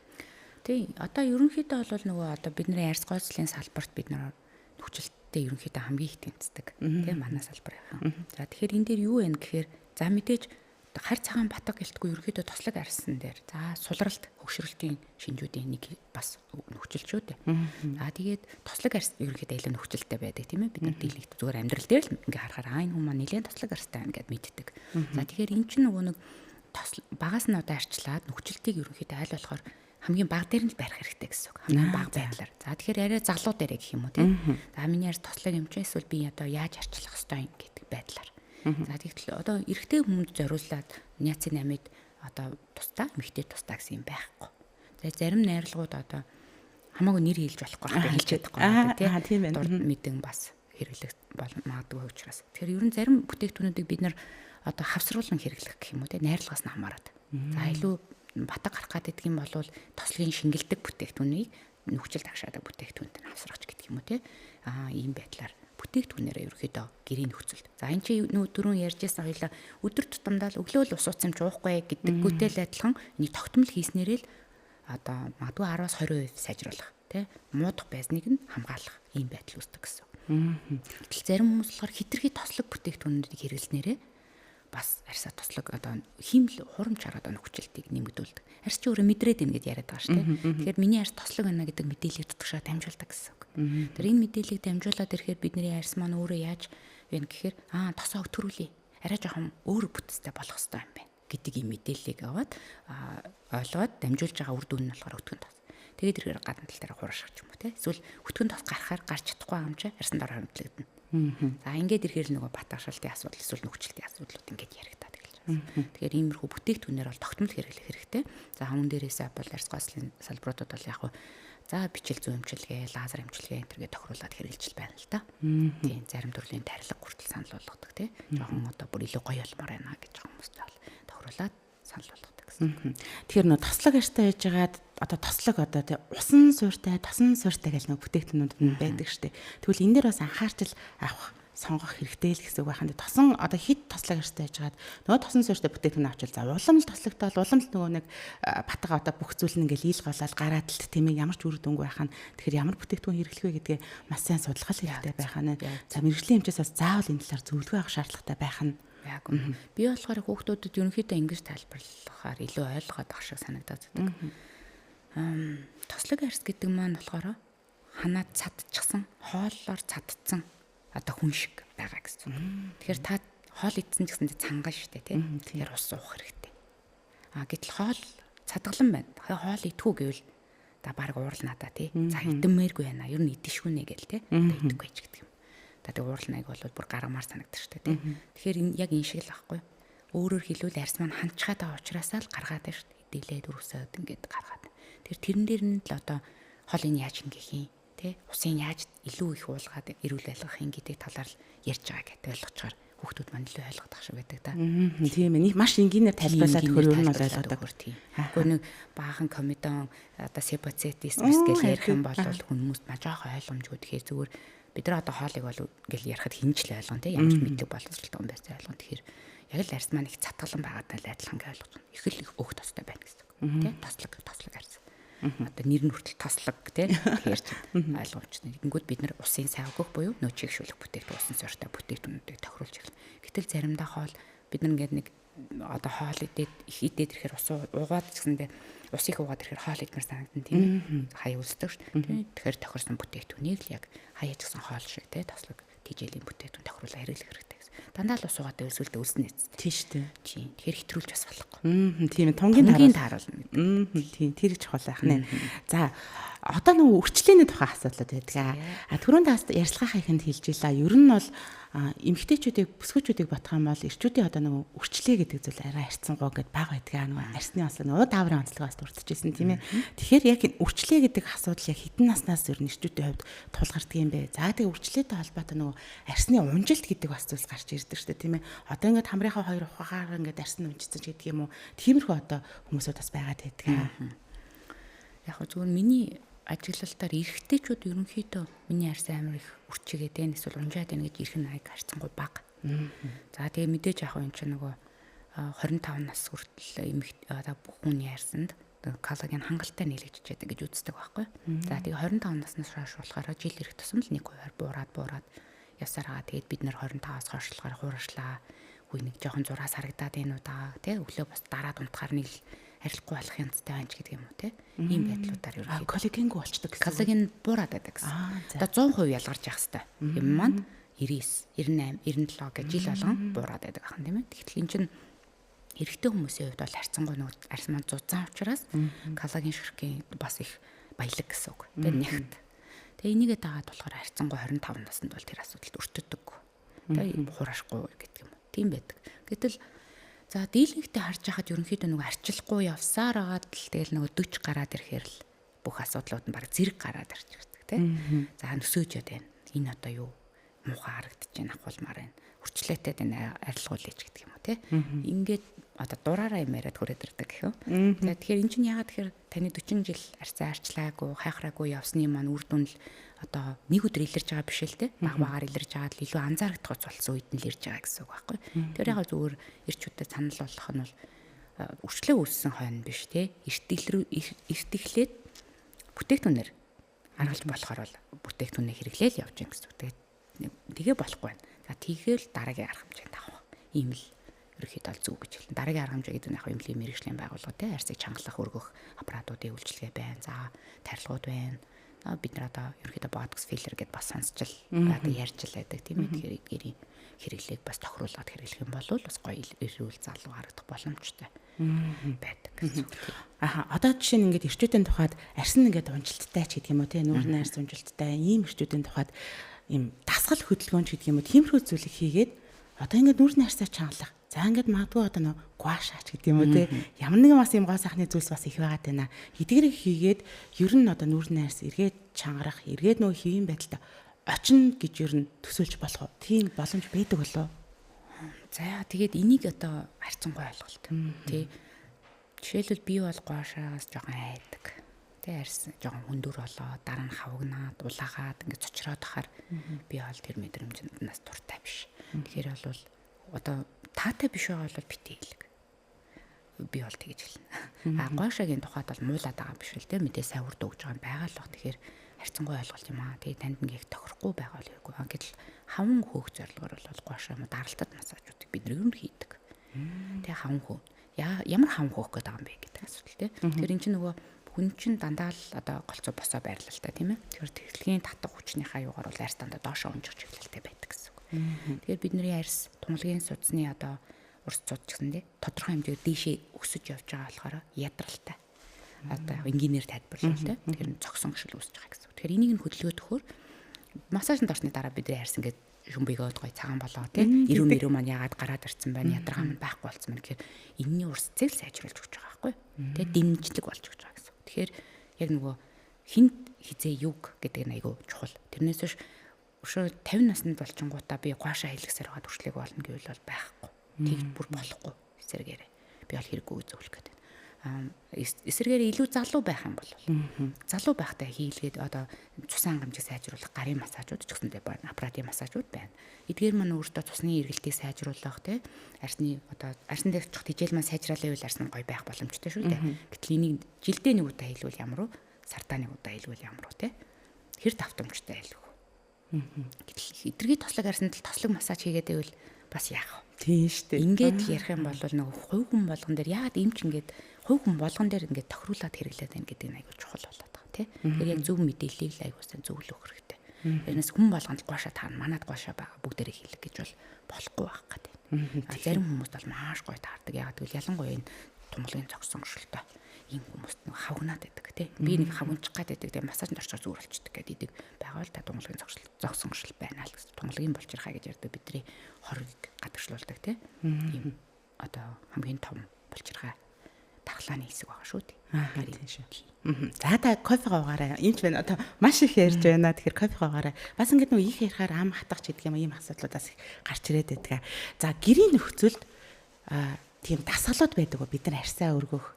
Тийм. Одоо ерөнхийдөө бол нөгөө одоо бидний арьс гойцлын салбарт бид нар нүхжилттэй ерөнхийдөө хамгийн их тэмцдэг. Тийм манай салбар яхан. За тэгэхээр энэ дээр юу вэ гэхээр за мэдээж хар цагаан батга гэлтгүй ерөнхийдөө тослог арьсан дээр за сулралт хөгшрөлтийн шинжүүдийн нэг бас нөхцөл шүү дээ. За тэгээд тослог арьс ерөнхийдөө илүү нөхцөлтэй байдаг тийм ээ. Бид нар дийлэнх зүгээр амьдрал дээр л ингээ харахаар аа энэ хүн маань нэлээд тослог арьстай байна гэд мэддэг. За тэгэхээр эн чинь нөгөө нэг багаас нь одоо арчлаад нөхцөлтийг ерөнхийдөө аль болохоор хамгийн бага дээр нь л барих хэрэгтэй гэсэн үг. Хамгийн бага байдлаар. За тэгэхээр арай залуу дээрээ гэх юм уу тийм. За миний арьс тослог юм чинь эсвэл би одоо яаж арчлах ёстой юм гэдэг байдлаар. За тэгтэл одоо эрэгтэй хүмүүнд зориулаад ниацинамид одоо тусдаа, эмэгтэй тусдаа гэсэн юм байхгүй. За зарим найрлагууд одоо хамаагүй нэр хэлж болохгүй байх хэлж чадахгүй байна тийм байна. Дурд мэдэн бас хэрэглэх магадгүй учраас. Тэгэхээр ер нь зарим бүтээгдэхүүнүүдийг бид нар одоо хавсруулан хэрэглэх гэх юм уу те найрлагаас нь хамаарат. За илүү батга гарах гэдэг юм бол тослогийн шингэлдэг бүтээгдэхүүнийг нүхжил тагшаадаг бүтээгдэхүүнтэй хавсрах гэдэг юм уу те. Аа ийм байдлаар бүтээгдэхүүнээрээ ерөөхдөө гэрийн нөхцөлд. За энэ чи нөө түрүүн ярьжсэн хоёлаа өдөр тутамдаа л өглөө л ус уусан юм ч уухгүй гэдэггүйтэй л адилхан энийг тогтмол хийснээрээ л одоо магадгүй 10-аас 20% сайжруулах тий муудах байсныг нь хамгаалах ийм байдал үүсдэг гэсэн. Гэтэл зарим хүмүүс болохоор хитрхи тослог бүтээгдэхүүнүүдийг хэрэглэснээрээ бас арьсаа тослог одоо хиймэл хурамч хараад нөхцөлтийг нэмэгдүүлдэг. Арьс чи өөрөө мэдрээд ийн гэд яриад байгаа шүү дээ. Тэгэхээр миний арьс тослог байна гэдэг мэдээллийг дотгошоо дамжуулдаг гэсэн үг. Тэр энэ мэдээллийг дамжуулаад ирэхээр бидний арьс маань өөрөө яаж вэ гэхээр аа тосоо өтөрүүлье. Арай жоохон өөр бүтцтэй болох хэрэгтэй юм байна гэдэг ийм мэдээллийг аваад ойлгоод дамжуулж байгаа үр дүн нь болохоор өтгөн тос. Тэгээд ирэхээр гадна тал дээр хуурашах юм уу те. Эсвэл өтгөн тос гарахаар гарч чадахгүй юм чи арьсан дараа хөрөмтлөгдөнө. За ингээд ирэхээр л нөгөө батгашалтын асуудал эсвэл нөхцөлтийн асуудлууд ингээд яригдаад эхэлж байгаа. Тэгэхээр иймэрхүү бүтээгдэхүүнээр бол тогтмол хэрэглэх хэрэгтэй. За хүн дээрээсээ бол арьс гоцлын салбаруудад бол яг За бичил зүүн эмчилгээ, лазер эмчилгээ энэ төргээ тохируулаад хэрэгжилж байна л да. Тийм зарим төрлийн тарилга хүртэл санал болгодог тий. Жохон одоо бүр илүү гоё болмоор байна гэж хүмүүстэй бол тохируулаад санал болгодог гэсэн. Тэгэхээр нөө тослог арьстай байж байгаад одоо тослог одоо тий усан суурьтай, тосон суурьтай гэл нөө бүтээгдэхүүнүүд нь байдаг штэ. Тэгвэл энэ дээр бас анхаарч авах сонгох хэрэгтэй л гэсэн үг байна. Тосон одоо хит тослог арьстай байж байгаад нөгөө тосон суурьтай бүтээгдэхүүн авчвал за улам л тослогтой бол улам л нөгөө нэг батга одоо бүх зүйл нь ингээл ийл голоод гараад л тийм ээ ямар ч үр дүнгүй байх нь. Тэгэхээр ямар бүтээгдэхүүн хэрэглэх вэ гэдгээ маш сайн судлах хэрэгтэй байх нь. За мэргэжлийн эмчээс бас заавал энэ талаар зөвлөгөө авах шаардлагатай байх нь. Яг үнэ. Би болохоор хүүхдүүдэд ерөнхийдөө ингэж тайлбарлахаар илүү ойлгоод ах шиг санагдаад байдаг. Тослог арьс гэдэг маань болохоор ханаа цадчихсан, хооллоор цадцсан одоо хүн шиг байгаа гэсэн. Тэгэхээр та хоол идсэн ч гэсэндээ цанган штэ тий. Тэгэхээр ус уух хэрэгтэй. А гэтэл хоол цадгалан байна. Хоол идэхүү гэвэл та баг уурлнаа да тий. За идэмээргүй байна. Ер нь идэшгүй нэ гэл тий. Одоо идэхгүй ч гэдэг юм. За тэг уурлнайг бол бүр гаргамаар санагдчих штэ тий. Тэгэхээр энэ яг энэ шиг л байхгүй. Өөрөөр хэлбэл арьс маань ханчгаад байгаа учраас л гаргаад байна штэ. Идэлээд өрөвсөд ингээд гаргаад. Тэр тэрэн дээр нь л одоо хоолыг яаж ингэх юм тэ усын яаж илүү их уулгаад эрүүл байлгах юм гэдэг талаар л ярьж байгаа гэдэг ойлгочоор хүүхдүүд маань илүү ойлгох шиг байдаг да. Тийм ээ. Маш энгийнээр тайлбарлаад өгөхөр ер нь бол ойлгодог. Тийм. Гэхдээ нэг баахан комедон одоо себоцетис мэс гэж ярих юм бол хүмүүст маа жоохон ойлгомжгүй. Тэгэхээр зүгээр бид нар одоо хоолыг бол ингээл ярихад хинч л ойлгоно те ямар ч мэдлэг боловсролтой хүн байсан ойлгоно. Тэгэхээр яг л арьс маань их цатгалан байгаатай л адилхан гэж ойлгож байна. Их л их өөх тостой байна гэсэн үг. Тэ тослог арьс. Одоо нэр нь хүртэл тослог тий тэгэхээр ч ойлгомжтой. Тэгэнгүүт бид нар усын сайн өгөх буюу нөө чигшүүлэх бүтээгдэхүүн усан суурьтай бүтээгдэхүүнүүдийг тохируулж эхэлнэ. Гэтэл заримдаа хоол бид нар ингээд нэг одоо хоол идээд их идээд ирэхээр ус уугаад ч гэсэндээ ус их уугаад ирэхээр хоол идмээр санагдана тийм ээ. Хаяа үлсдэг шүү дээ. Тэгэхээр тохирсон бүтээгдэхүүнийг л яг хаяа ч гэсэн хоол шиг тий тослог тижээлийн бүтээгдэхүүн тохируулаа хэрэглэх хэрэгтэй гэсэн. Дандаа л ус уугаад байвал сүлдээ үлснэ эцэст. Тийм шүү дээ. Тийм. Тэгэхээр хэтрүүлж бас болохгүй. Тийм ээ. Тунгийн тааруулна гэдэг. Тийм. Тэр чухал байх нэ. За одоо нөгөө үрчлээний тухай асуудлууд байдаг. А түрүүн таас ярьцлагынхаа ихэнд хэлж илаа. Ер нь бол эмэгтэйчүүдийг бүсгүүчүүдийг бодох юм бол эрчүүдийн одоо нөгөө үрчлээ гэдэг зүйл арай харьцангуй гэд бага байдаг. Нөгөө арсны онцлог, нөгөө дааврын онцлогоос дурдчихсэн тийм ээ. Тэгэхээр яг энэ үрчлээ гэдэг асуудал яг хэдэн наснаас ер нь эрчүүдийн хувьд тулгардаг юм бэ? За тэгээ үрчлээтэй холбоотой нөгөө арсны унжилт гэдэг бас зүйлс гарч ирдэг шүү дээ тийм ээ. Одоо ингээд хамрынхаа хоёр ухаагаар ингээд арс нь унжицсан ч гэдэг юм уу. Тиймэрхүү одоо хүмүүсүүд бас байгаад байдаг. Яг зүгээр миний ажиглалтаар эрэгтэйчүүд ерөнхийдөө миний арьс амар их үрчигээд байна эсвэл унжаад байна гэж ирэх нь аяг харьцангуй бага. За тэгээ мэдээж яг энэ чинь нөгөө 25 нас хүртэл эмэгтэй одоо бүх хүний арьсанд коллаген хангалттай нийлэгдэж байдаг гэж үздэг байхгүй. За тэгээ 25 наснаас хойш болохоор жил ирэх тусам л 1% буураад явсаар байгаа. Тэгээд бид нэр 25-аас хойш болохоор хууршлаа. Үгүй нэг жоохон зураас харагдаад байна уу да тий өглөө бас дараад унтахаар нэг л арилахгүй болох янзтай байна ч гэдэг юм уу те. Ийм байдлуудаар ерөнхийдөө коллагенгүй болчдөг гэсэн. Коллаген буураад байдаг гэсэн. Одоо 100% ялгарч явах хэвээр. Юм маань 99, 98, 97 гэж жил болгон буураад байдаг ахын тийм ээ. Тэгэхээр эн чинь эрэгтэй хүмүүсийн хувьд бол харьцангуй нөгөө арьс маань зузаан учраас коллаген ширхгийн бас их баялаг гэсэн үг. Тэгээ нягт. Тэгээ энийгээ дагаад болохоор харьцангуй 25 наснд бол тэр асуудалд өртөдөг. Тэгээ хураашгүй гэдэг юм. Тийм байдаг. Гэтэл за дийлэнхтэй харж байхад ерөнхийдөө нөгөө арчлахгүй явсаар байгаад л тэгэл нөгөө 40 гараад ирэхээр л бүх асуудлууд нь баг зэрэг гараад ирчихдэг тий. За нөсөөжөөд байна. Энэ одоо юу муухай харагдаж байна, ахуулмаар байна. Үрчлээтэй байна, арилгуулъя ч гэдэг юм уу тий. Ингээд одоо дураараа юм яриад хүрээд ирдэг гэх юм. За тэгэхээр эн чинь яагаад тэгэхээр таны 40 жил арьсаа арчлаагүй, хайхраагүй явсны маань үр дүн л одоо нэг өдөр илэрж байгаа биш л те. Баг багаар илэрж байгаа л илүү анзаарагдах болсон үед нь л ирж байгаа гэсэн үг байхгүй. Тэр яг зүгээр эрчүүдэд санал болгох нь бол үрчлээ үүссэн хойно биш те. Эрт эхлээд бүтээгдэхүүнээр аргалж болохоор бол бүтээгдэхүүнээ хэрэглээл явж гин гэсэн үг. Тэгээ болохгүй байна. За тэгээл дараагийн арга хэмжээнд авах. Ийм л ерөнхийдөө бол зөв гэж хэлнэ. Дараагийн арга хэмжээ гэдэг нь яг эмнэлгийн мэргэжлийн байгууллага те арьсыг чангалах, өргөх аппаратуудын үйлчилгээ байна. За тарилгууд байна. Бид нар одоо ерөнхийдөө ботокс филлер гэдээ бас сонсч л одоо ярьж л байдаг тийм ээ. Тэгэхээр эдгээрийн хэрэглээг бас тохируулаад хэрэглэх юм бол бас гоё эрүүл залуу харагдах боломжтой байдаг гэсэн үг. Аха одоо жишээ нь ингээд эрчүүдийн тухайд арьс нь ингээд унжилттай ч гэдэг юм уу те нүүрний арьс унжилттай ийм эрчүүдийн тухайд ийм дасгал хөдөлгөөн ч гэдэг юм уу тиймэрхүү зүйлийг хийгээд одоо ингээд нүүрний арьсаа чангалах. За ингээд магадгүй одоо нөө гуашаач гэдэг юм уу те. Ямар нэгэн бас юм гоо сайхны зүйлс бас их байгаад байна. Эдгэрийг хийгээд ер нь одоо нүүрний арьс эргээд чангарах, эргээд нөгөө хэвийн байдалтай очино гэж ер нь төсөөлж болох уу? Тийм боломж байдаг болов уу? За тэгээд энийг одоо харьцангуй ойлголт тий. Жишээлбэл би бол гуашаагаас жоохон айдаг. Тэ арьс жоохон хүндүр болоо, дараа нь хавгнаад, улаагаад ингээд цочроод ахаар би бол тэр мэдрэмжнээс дуртай биш. Тэгэхээр бол одоо таатай биш байгаа бол битгий хэлэг. Би бол тэгж хэлнэ. А гуашагийн тухайд бол муулаад байгаа юм биш л те, мэдээ сайн үр дүн өгж байгаа юм байгаа л баг. Тэгэхээр харьцангуй ойлголт юм аа. Тэгээ танд нэг тохирохгүй байгаа бол хэрэггүй. Гэтэл хаван хөөх зорилгоор бол гуашаа юм даралтад массажуудыг бид нар ер нь хийдэг. Тэгээ хаван хөө. Ямар хаван хөөх гэдэг байгаа юм бэ гэдэг асуудал те. Тэгэхээр эн чинь нөгөө хүн чинь дандаа л одоо голцоо босоо байрлалтай тийм ээ. Тэгэхээр тэглэгийн татах хүчнийхаа юугаар бол арьс дандаа доошоо унжих чиглэлтэй байдаг гэсэн үг. Тэгэхээр бидний арьс тунгалгийн судасны одоо урс цуд ч гэсэн тий тодорхой хэмжээгээр дээшээ өсөж явж байгаа болохоор ядралтай. Одоо энгийнээр тайлбарлавал тий. Тэгэхээр цогсон гшил үүсэж байгаа гэсэн үг. Тэгэхээр энийг нь хөдөлгөөд өгөхөөр массажинд орсны дараа бидний арьс ингээд шүмбийгөөд гой цагаан болоо тий. Ирүү мэрүү маань яагаад гараад ирсэн байна, ядаргаа маань байхгүй болсон байна гэхээр энэний урсцыг л сайжруулж өгч байгаа байхгүй. Тий дэмжлэг болж өгч байгаа гэсэн. Тэгэхээр яг нөгөө хинт хизээ юг гэдэг нь айгүй чухал. Тэрнээс биш өшөө 50 наснд болчингуудаа би гуашаа хийлгэсээр байгаа туршлага болно гэвэл бол байхгүй. Тэгж бүр болохгүй эсэргээрээ. Би бол хэрэггүй зөвлөх гэдэг. Эсэргээр илүү залуу байх юм бол залуу байхдаа хийлгээд одоо цусан хангамжийг сайжруулах гарын массажууд ч гэсэндээ байна. Аппаратын массажууд байна. Эдгээр маань өөртөө цусны эргэлтийг сайжруулах тий арсны одоо арсан дээр очих тижэл маань сайжраалаа гэвэл арс нь гоё байх боломжтой шүү дээ. Гэтэл энийг жилдээ нэг удаа хийлгүүл ямар уу? Сартаа нэг удаа хийлгүүл ямар уу тий? Хэр давтамжтай хийлгэх үү? Гэтэл эдэргийн тослог арсанд л тослог массаж хийгээд байвал бас яах вэ? Тийм шүү дээ. Ингээд ярих юм бол нөгөө хувь хүн болгон дээр яагаад эмч ингээд хувь хүн болгон дээр ингээд тохируулаад хэрэглээд байна гэдэг нь айгүй чухал болоод байгаа тий. Тэгэхээр яг зөв мэдээллийг л айгүй сайн зөвлөх хэрэгтэй. Тэрнээс хүн болгонд гуашаа таана, манад гуашаа байгаа бүгдээрээ хийлэг гэж бол болохгүй байх гэдэг. Зарим хүмүүст бол маш гоё таардаг. Яагаад гэвэл ялангуяа энэ тунгалгийн цогсон гшилтэй ийм хүмүүст нэг хавгнаад байдаг тий. Би нэг хавгнчих гад байдаг. Тэгээ массажинд орчоор зүгээр болчдөг гэдэг идэг байгаа л та тунгалгийн зогсон гшил байна л гэсэн. Тунгалгийн булчирхай гэж ярьдаг бидний хорыг гадагшлуулдаг тий. Ийм одоо хамгийн том булчирхай дархлааны хэсэг байгаа шүү дээ. Аа тийм шүү. За та кофегаа уугаарай. Энд ч байна. Одоо маш их ярьж байна. Тэгэхээр кофегаа уугаарай. Бас ингээд нөгөө их ярихаар ам хатах ч гэдэг юм ийм асуудлуудаас их гарч ирээд байдаг. За гэрийн нөхцөлд тийм дасгалууд байдаг уу? Бид нар арьсаа өргөх,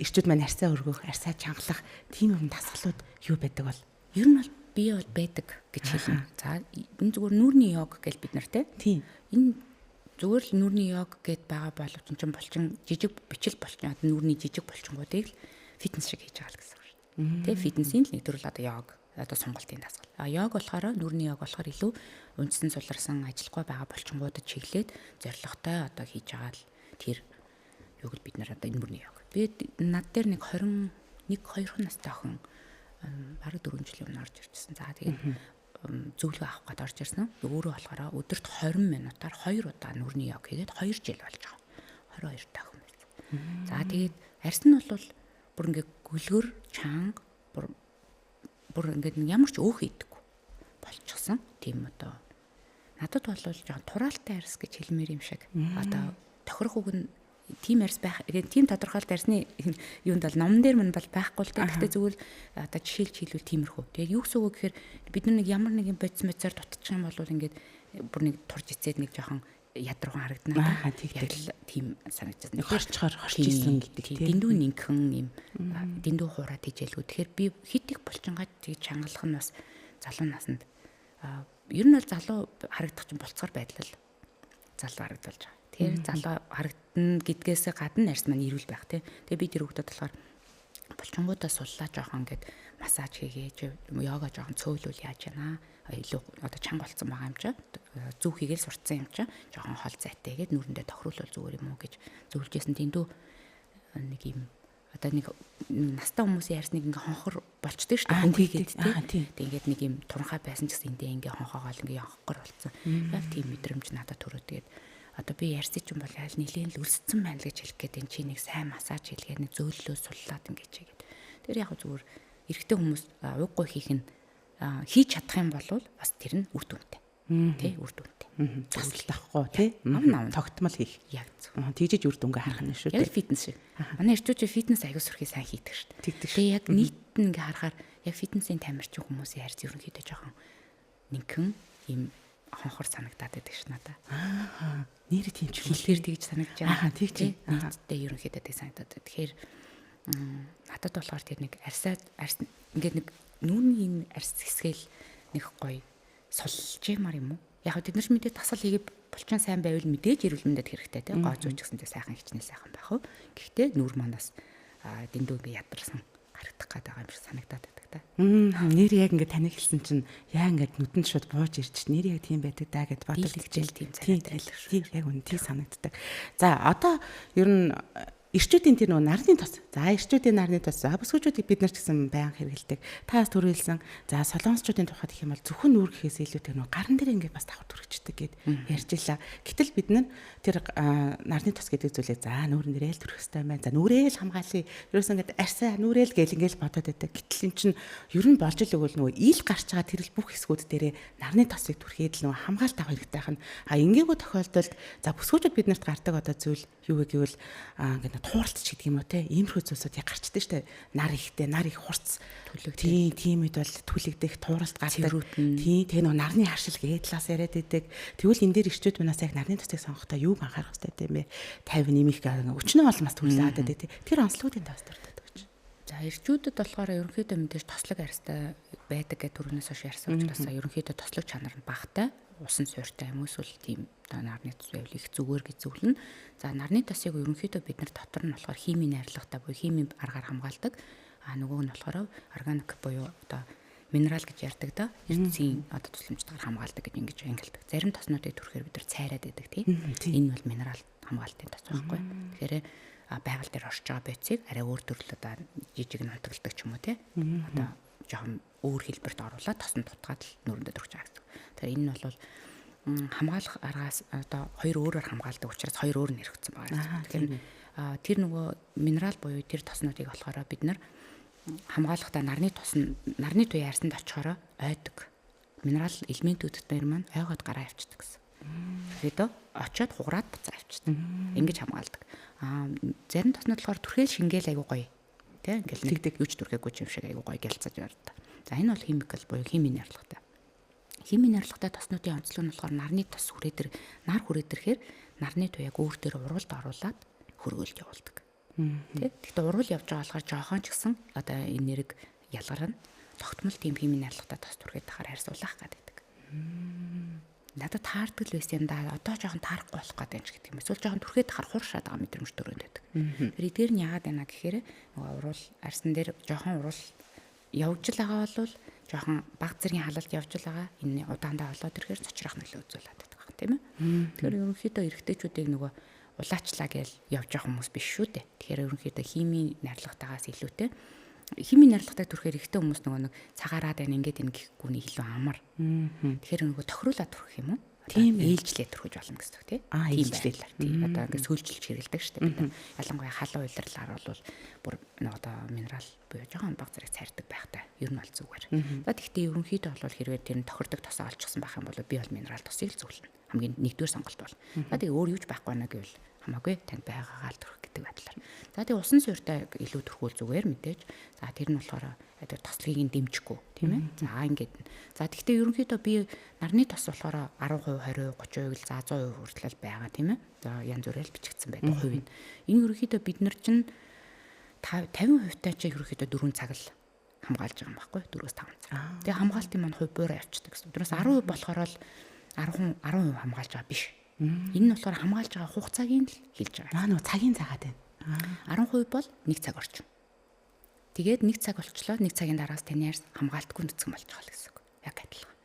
эрчүүд маань арьсаа өргөх, арьсаа чангалах тийм юм дасгалууд юу байдаг бол? Ер нь бол бие бол байдаг гэж хэлнэ. За энэ зүгээр нүүрний йог гэж бид нар тий. Энэ зүгээр л нүүрний йог гэд байгаа боловч чинь булчин жижиг бичил булчин одоо нүүрний жижиг булчингуудыг л фитнес шиг хийж байгаа л гэсэн үг шүү дээ. Тэ фитнесийн л нэг төрөл одоо йог одоо сонголтын дасгал. А йог болохоор нүүрний йог болохоор илүү үндсэн суларсан ажиллахгүй байгаа булчингуудад чиглээд зорилготой одоо хийж байгаа л тэр юг л бид нар одоо нүүрний йог. Би над дээр нэг 21 2 настай охин бараг 4 жилийн өмнө орж ирчихсэн. За тэгээд зөвлөгөө авах гээд орж ирсэн. Өөрөө болохоор өдөрт 20 минутаар 2 удаа нүрний йог хийгээд 2 жил болж байгаа. 22 та охин байсан. За тэгээд арьс нь бол бүр ингээ гөлгөр чанга бүр ингээд ямар ч өөх хийдэггүй болчихсон. Тийм одоо надад бол жоохон тураалтай арьс гэж хэлмээр юм шиг. Одоо тохирох үг нь тийм арьс байх, тийм тодорхойлт арьсны юунд бол номон дээр мань бол байхгүй л дээ. Гэхдээ зүгээр одоо жишээлж хэлвэл тиймэрхүү. Тэгээд юу гэсэн үг гэхээр бид нар нэг ямар нэгэн бодис моцоор дутчих юм бол ингээд бүр нэг турж ицээд нэг жоохон ядархан харагдана. Аа тэгтэл тийм санагдчихсан. Нэг хорчхоор хорч исэн гэдэг тийм. Дэндүү нинхэн юм дэндүү хуурай тэжээлгүй. Тэгэхээр би хит их булчингаа тэгж чангалах нь бас залуу наснд ер нь бол залуу харагдах чинь болцгоор байдал залуу харагдуулж байгаа. Тэгэхээр залуу харагдана гэдгээсээ гадна арьс маань эрүүл байх тий. Тэгээ би тэр хүүхдэд болохоор булчингуудаа суллаа жоохон ингээд массаж хийгээ, йога жоохон цөөлүүл яаж яана. Илүү одоо чанга болцсон байгаа юм чи. Зүг хийгээл сурцсан юм чи. Жоохон хол зайтай гээд нүрэндээ тохируулвал зүгээр юм уу гэж зөвлөжсэн. Дэндүү нэг юм одоо нэг настай хүмүүсийн арьс нэг ингээ хонхор болчтой шүү дээ. Хөнгө хийгээд тий. Тэг ингээд нэг юм туранхай байсан ч гэсэн эндээ ингээ хонхоогоол ингээ хонхор болцсон. Яг тийм мэдрэмж надад төрөө. Тэгээд одоо би ярьсан ч юм бол айл нилээн л өлсцэн байна л гэж хэлэх гээд энэ чи нэг сайн массаж хийлгээд нэг зөөллөө суллаад ингэж хийгээд. Тэр яг зүгээр эрэгтэй хүмүүс ууггүй хийх нь хийж чадах юм бол бас тэр нь үр дүнтэй. Тэ үр дүнтэй. Таслахгүй тий. Авна. Тогтмол хийх. Яг зөв. Тэгжиж үр дүнгээ харах нь шүү дээ. Яг фитнес шиг. Манай эрчүүд фитнес аягүй сүрхий сайн хийдэг шүү дээ. Тэгдэг. Тэгээ яг нийт нь ингээ харахаар яг фитнесийн тамирчин хүмүүсийн харьц ерөнхийдөө жоохон нинхэн ийм хонхор санагдаад байдаг ш надаа. Аа. Нэр тийм ч хэлээр тэгж санагдаж байна. Аа, тэгж. Нийтдээ ерөнхийдөө тэг санагдаад. Тэгэхээр надад болохоор тэр нэг арьсаа арьс ингээд нэг нүүрний юм арьс хэсгээл нэг гоё сулжмаар юм уу? Яг тэд нар ч мэдээ тасал хийгээ булчин сайн байвал мэдээж эрүүл мэндэд хэрэгтэй тийм гоо зүүч гэсэнтэй сайхан хичнээн сайхан байх уу. Гэхдээ нүүр манаас дэндүү ингээ ядарсан харагдах гээд байгаа юм шиг санагдаад байдаг та. Нэр яг ингээ таныг хэлсэн чинь яа ингээд нүдэнд шууд бууж ирчих. Нэр яг тийм байдаг даа гэд бодол хичээл тийм царайтай л шүү. Яг үнэ тийм санагддаг. За одоо ер нь эрчүүдийн тэр нөгөө нарны тос. За эрчүүдийн нарны тос. За бүсгүүчүүдийг бид нар ч гэсэн байнга хэрэгэлдэг. Та бас түрүү хэлсэн. За солонгосчуудын тухайд гэх юм бол зөвхөн нүүр гэхээс илүү тэр нөгөө гаран дээр ингээд бас давхар түрхчихдэг гэд ярьж илаа. Гэтэл бид нар тэр нарны тос гэдэг зүйлийг за нүүрэн дээрээ л түрхэх хэрэгтэй байна. За нүрээ л хамгаалъя. Ерөөсөн ингээд арьсаа нүрээ л гэл ингээд бодоод байдаг. Гэтэл эн чинь ер нь болж л өгвөл нөгөө ил гарч байгаа тэр л бүх хэсгүүд дээрээ нарны тосыг түрхээд л нөгөө хамгаалт авах хэрэгтэй хань. А ингээгүй тохиолдолд за бүсгүүчүүд бид нарт гардаг одоо зүйл юу вэ гэвэл ингээд тууралт ч гэдэг юм уу те иймэрхүү зүйлсүүд яг гарчдаг штэ нар ихтэй нар их хурц түлэгдэх тийм тийм үед бол түлэгдэх тууралт гардаг тийм тэгээ нөө нарны харшил гээ талаас яриад идэг. Тэгвэл энэ дээр ирчүүд манаас яг нарны тосыг сонгохдоо юуг анхаарах хэрэгтэй юм бэ? 50 нэмэх өчнөө бол бас түлээгээд байдаг тэр онцлогуудын таас дуртад гэж. За ирчүүдэд болохоор ерөнхийдөө мэдээж тослог арьстай байдаг гэх түрүүнээс хойш ярьсан учраас ерөнхийдөө тослог чанар нь багатай, усан суйртай юм эсвэл тийм одоо нарны тос байвал их зүгээр гэж зөвлөнө. За нарны тосыг ерөнхийдөө бид нар дотор нь болохоор химийн найрлагатай буюу химийн аргаар хамгаалдаг. А нөгөө нь болохоор органик буюу одоо минерал гэж ярьдаг да. Эрдэсийн одоо тусламжтайгаар хамгаалдаг гэж ингэж ангилдаг. Зарим тоснуудыг түрхээр бид нар цайраад байдаг тийм. Энэ бол минерал хамгаалтын тос байхгүй. Тэгэхээр байгаль дээр орж байгаа бодисыг арай өөр төрөл одоо жижиг нь унтагладаг ч юм уу тий. Одоо жоохон өөр хэлбэрт оруулаад тосон дутгаад л нүрэндээ түрхэж байгаа гэсэн. Тэгэхээр энэ нь бол хамгаалах аргаас одоо хоёр өөрөөр хамгаалдаг учраас хоёр өөр нэр өгсөн байгаа. Тэгэхээр тэр нөгөө минерал буюу тэр тоснуудыг болохоор бид нар хамгаалахдаа нарны тос нь нарны туяа арьсанд очихороо ойдог. Минерал элементүүд дээр маань ойгоод гараа авчдаг гэсэн. Тэгэхээр очиод хугараад буцаа авчдаг. Ингэж хамгаалдаг. Зарим тоснууд болохоор түрхэл шингээл айгуу гоё. Тэ ингээл нэг юуч түрхээгүй юм шиг айгуу гоё гялцаж ярьдаг. За энэ бол химикал буюу химийн найрлагатай. Химийн найрлагатай тоснуудын онцлог нь болохоор нарны тос хүрээд нар хүрээд ирэхээр нарны туяаг өөр дээр урвалд оруулаад хөргөлж явуулдаг. Тэ. Гэхдээ урвал явж байгаа болохоор жоохон ч гэсэн одоо энэ нэрэг ялгарна. Тогтмол тийм химийн найрлагатай тос түрхээд тахаар арьс улаах гэдэг. Надад таардаг л байсан юм да. Одоо жоохон таарахгүй болох гэдэг юм ч гэдэг юм. Эсвэл жоохон түрхээд тахаар хууршаад байгаа мэдрэмж төрөөд байдаг. Тэр эдгээр нь яагаад байна гэхээр нөгөө уруул арьсан дээр жоохон уруул явж л байгаа бол жоохон баг зэргийн халалт явж л байгаа. Энэ удаандаа болоод ирэхээр цочрох нөлөө үзүүлээд байдаг байна, тийм ээ. Тэгэхээр ерөнхийдөө эрэгтэйчүүдийг нөгөө улаачлаа гэж явж байгаа хүмүүс биш шүү дээ. Тэгэхээр ерөнхийдөө химийн найрлагатаагаас илүүтэй химийн найрлагатай түрхээр эрэгтэй хүмүүс нөгөө нэг цагаараад байна ингээд энэ гэхгүй нэг илүү амар. Тэгэхээр нөгөө тохируулаад түрхэх юм уу? Тийм ээлжлээ түрхэж болно гэсэн үг тий. Тийм ээлжлээ. Тийм одоо ингээд сүүлчилж хэрэгэлдэг шүү дээ бид нар. Ялангуяа халуун улирлаар бол бүр нэг одоо минерал буюу жоохон баг зэрэг цайрдаг байхтай. Ер нь бол зүгээр. За тэгвэл ерөнхийдөө бол хэрвээ тэр нь тохирдог тосоо олчихсан байх юм бол би бол минерал тосыг л зөвлөнө. Хамгийн нэгдүгээр сонголт бол. За тэгээ өөр юу ч байхгүй байна гэвэл хамаагүй танд байгаагаа л түрхэх гэдэг байдлаар. За тэгээ усан суйртай илүү түрхүүл зүгээр мэдээж. За тэр нь болохоор одоо тослогийг дэмжихгүй тийм ээ. За ингээд. За тэгвэл ерөнхийдөө би нарны тос болохоор 10%, 20%, 30% л за 100% хүртэл байгаа тийм ээ. За янз бүрээр бичигдсэн байдаг хувь нь. Энэ ерөнхийдөө бид нар чинь 50% таа чи ерөнхийдөө 4 цаг л хамгаалж байгаа юм байхгүй 4-5 цаг. Тэгээ хамгаалтын маань хувь буураа явчихдаг гэсэн. Тэрнээс 10% болохоор л 10% хамгаалж байгаа биш. Энэ нь болохоор хамгаалж байгаа хугацааг нь л хэлж байгаа. Нөө цагийн цагаад байна. 10% бол 1 цаг орчим. Тэгээд 1 цаг болчлоо 1 цагийн дараас таны арьс хамгаалтгүй нүцгэн болж байгаа л гэсэн үг. Яг адилхан.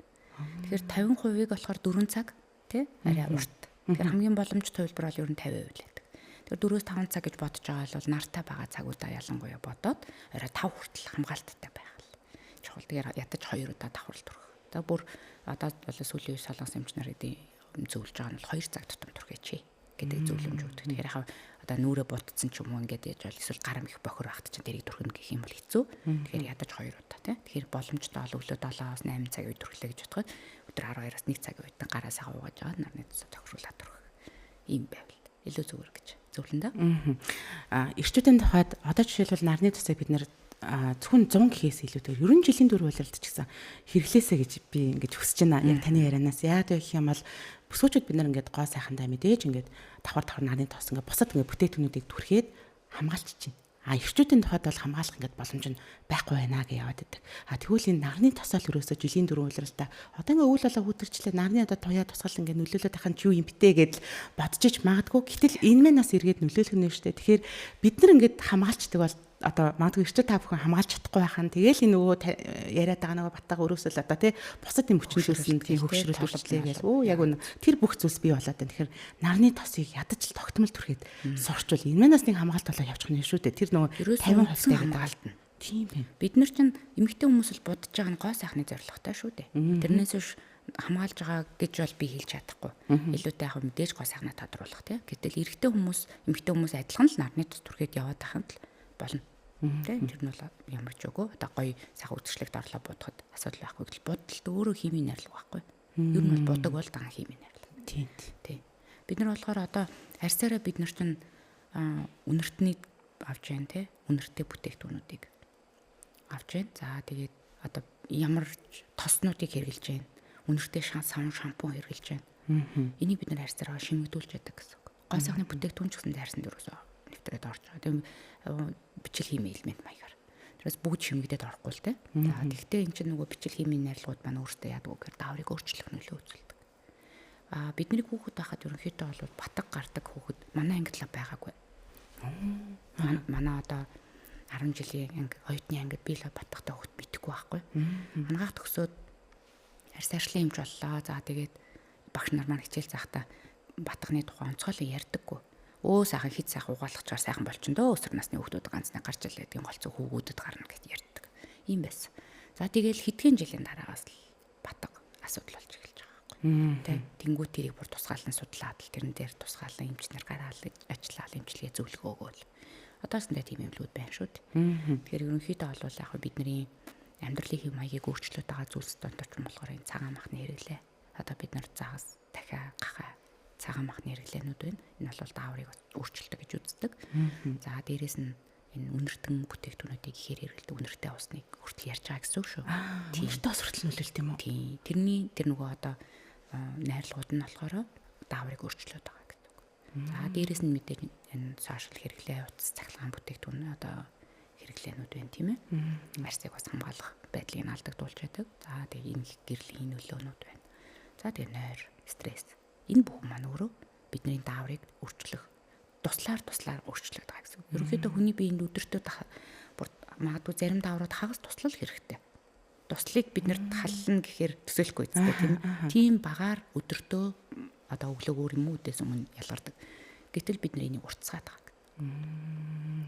Тэгэхээр 50%-ыг болохоор 4 цаг тий арай урт. Тэгэхээр хамгийн боломжтой хувилбар бол ер нь 50% л байдаг. Тэгэхээр 4-5 цаг гэж бодож байгаа бол нартай байгаа цагуудаа ялангуяа бодоод арай 5 хүртэл хамгаалттай байх л чухал. Тэгэхээр ядаж 2 удаа давхарл түрхэх. За бүр одоо бол сүүлийн үе солонгос эмч нар гэдэг зөвлөж байгаа нь бол 2 цаг тутам түрхээч гэдэг зөвлөмж өгдөг. Тэгэхээр яг одоо нүрэ будсан ч юм уу ингээд яаж бол эсвэл гарам их бохор байхад чинь тэрийг түрхнэ гэх юм бол хэцүү. Тэгэхээр ядаж 2 удаа тий. Тэгэхээр боломжтой бол өглөө 7-аас 8 цаг үе түрхлээ гэж бодоход Өдөр 12-аас 1 цагийн үед гараа сайхан угааж байгаа нарны тосоо тохируулаад түрхэх. Ийм байвал илүү зүгээр гэж зөвлөн дөө. Эрчүүдийн тухайд одоо жишээлбэл нарны тосыг бид нэр зөвхөн 100 гэхээс илүүтэйгээр ер нь жилийн дөрөв улиралд ч гэсэн хэрэглээсэй гэж би ингэж хүсэж байна. Яг таны ярианаас яагаад вэ гэх юм бол бүсгүүчүүд бид нар ингээд гоо сайхандаа мэдээж ингээд давхар нарны тос ингээд бусад ингээд бүтээгдэхүүнүүдийг түрхээд хамгаалж чинь. Эрчүүдийн тухайд бол хамгаалах ингээд боломж нь байхгүй байна гэж яваад байдаг. Тэгвэл энэ нарны тосол өрөөсөө жилийн дөрөв улиралдаа одоо ингээд өвөл болоо хүүтэрчлээ нарны одоо туяа тусгал ингээд нөлөөлөд байх нь юу юм бтэ гэдэл бодож ич магадгүй. Гэтэл энэ мэн бас эргээд нөлөөлөх нь шүү дээ. Тэгэхээр бид нар ингээд хамгаалчдаг бол одоо магадгүй эрчүүд та бүхэн хамгаалж чадахгүй байх нь тэгэл энэ нөгөө яриад байгаа нөгөө батага өрөөсөл одоо тий бусад юм хүчин зүйлс нь тий хөвшрөл үрчлээ гэл яг үнэ тэр бүх зүйлс бий болоод байна. Тэгэхээр нарны тосыг ядаж л тогтмол түрхэд сурчвал энэ мэнээс нэг хамгаалт болоо явчих нь шүү дээ. Тэр нөгөө 50% хамгаалтна. Тийм байна. Бид нар чинь эмэгтэй хүмүүс л бодож байгаа нь гоо сайхны зорилготой шүү дээ. Тэрнээс биш хамгаалж байгаа гэж бол би хэлж чадахгүй. Илүүтэй яг мэдээж гоо сайхнаа тодруулах тий. Гэтэл эрэгтэй хүмүүс, эмэгтэй хүмүүс адилхан л нарны тос түрхэд яваад байх нь л болно. Тэ тэр нь бол ямар ч үгүй. Одоо гоё сайхан үзэсгэлэгт орлоо будахад асуудал байхгүй. Гэтэл будалд өөрөө химийн найрлага байхгүй. Ер нь бол будаг бол дан химийн найрлага. Тийм. Тий. Бид нар болохоор одоо арьсаараа бид нар чинь үнэртнийг авч जैन тэ үнэртэй бүтээгдэхүүнүүдийг авч जैन. За тэгээд одоо ямар тоснуудыг хэрэглэж जैन. Үнэртэй савн шампунь хэрэглэж जैन. Энийг бид нар арьсаараа шимэгдүүлж яадаг гэсэн үг. Гоо сайхны бүтээгдэхүүн ч гэсэн арьсан дээр өсөө нэвтрээд орж байгаа. Тийм бичил химийн элемент маягаар. Тэрээс бүгд шимэгдээд орохгүй л те. За тэгвэл эн чинь нөгөө бичил химийн найрлагууд маань өөртөө яадаг вэ гэхээр дааврыг өөрчлөх нөлөө үзүүлдэг. Бидний хүүхэд байхад ерөнхийдөө бол батг гардаг хүүхэд манай ангид л байгаагүй. Манай одоо 10 жилийн анги, оюутны ангид би л батгтай хүүхэд мэдэхгүй байхгүй. Ангаах төгсөөд арьс аршлын эмч боллоо. За тэгээд багш нар маань хичээл заахта батганы тухай онцгойлон ярьдаггүй. Сайхан хит сайхан угаалгачаар сайхан болчин дөө өсвөр насны хүүхдүүд ганц нэг гарч илээ гэдгийн голцоо хүүгүүдэд гарна гэж ярьдаг. Ийм байсан. За тэгэл хэдхэн жилийн дараагаас л батга асуудал болж эхэлж байгаа байхгүй. Тэ тэнгуү тэрийг бүр тусгаалan судлаад л тэрэн дээр тусгаалan эмчнэр гараал ажиллаал эмчилгээ зөвлөгөө өгөөл. Одоо ч тийм эмнэлгүүд байна шүү дээ. Тэгэхээр ерөнхийдөө бол яг бидний амьдралын хэв маягийг өөрчлөөд байгаа зүйлс дондор ч юм болохоор энэ цагаан махны хэрэглээ. Одоо бид нар загас, дахиа, гахай цагаан махны хэрэглээнүүд байна. Энэ бол дааврыг өөрчилдөг гэж үздэг. За дээрэс нь энэ үнэртэн бүтээгдэхүүнүүдийг ихээр хэрэглэдэг үнэртэй усныг хүртэл ярьж байгаа гэсэн үг шүү. Тийм. Үнэртэй ус хүртэл нөлөөлт юм уу? Тийм. Тэрний тэр нөгөө одоо найрлагууд нь болохоор дааврыг өөрчлөөд байгаа гэдэг. За дээрэс нь мэдээж энэ сошиал хэрэглээ, утас цахилгаан бүтээгдэхүүн одоо хэрэглээнүүд байна тийм ээ. Арьсыг бас хамгаалах байдлыг нь алдагдуулж байдаг. За тэгээ энэ гэрлийн нөлөөнүүд байна. За тэгээ нойр, стресс. Энэ бүхэн маань өөрөө бидний дааврыг өөрчлөх, туслаар өөрчлөгдөж байгаа гэсэн. Ерөнхийдөө хүний биеинд өдөртөө бүр магадгүй зарим дааврууд хагас туслал хэрэгтэй. Туслыг бид нарт халлна гэхээр төсөөлөхгүй үстэй тийм ээ. Тийм багаар өдөртөө одоо өглөг өөр юм үүдээс өмнө ялгардаг. Гэтэл бид нар энийг уртсгаад байгаа.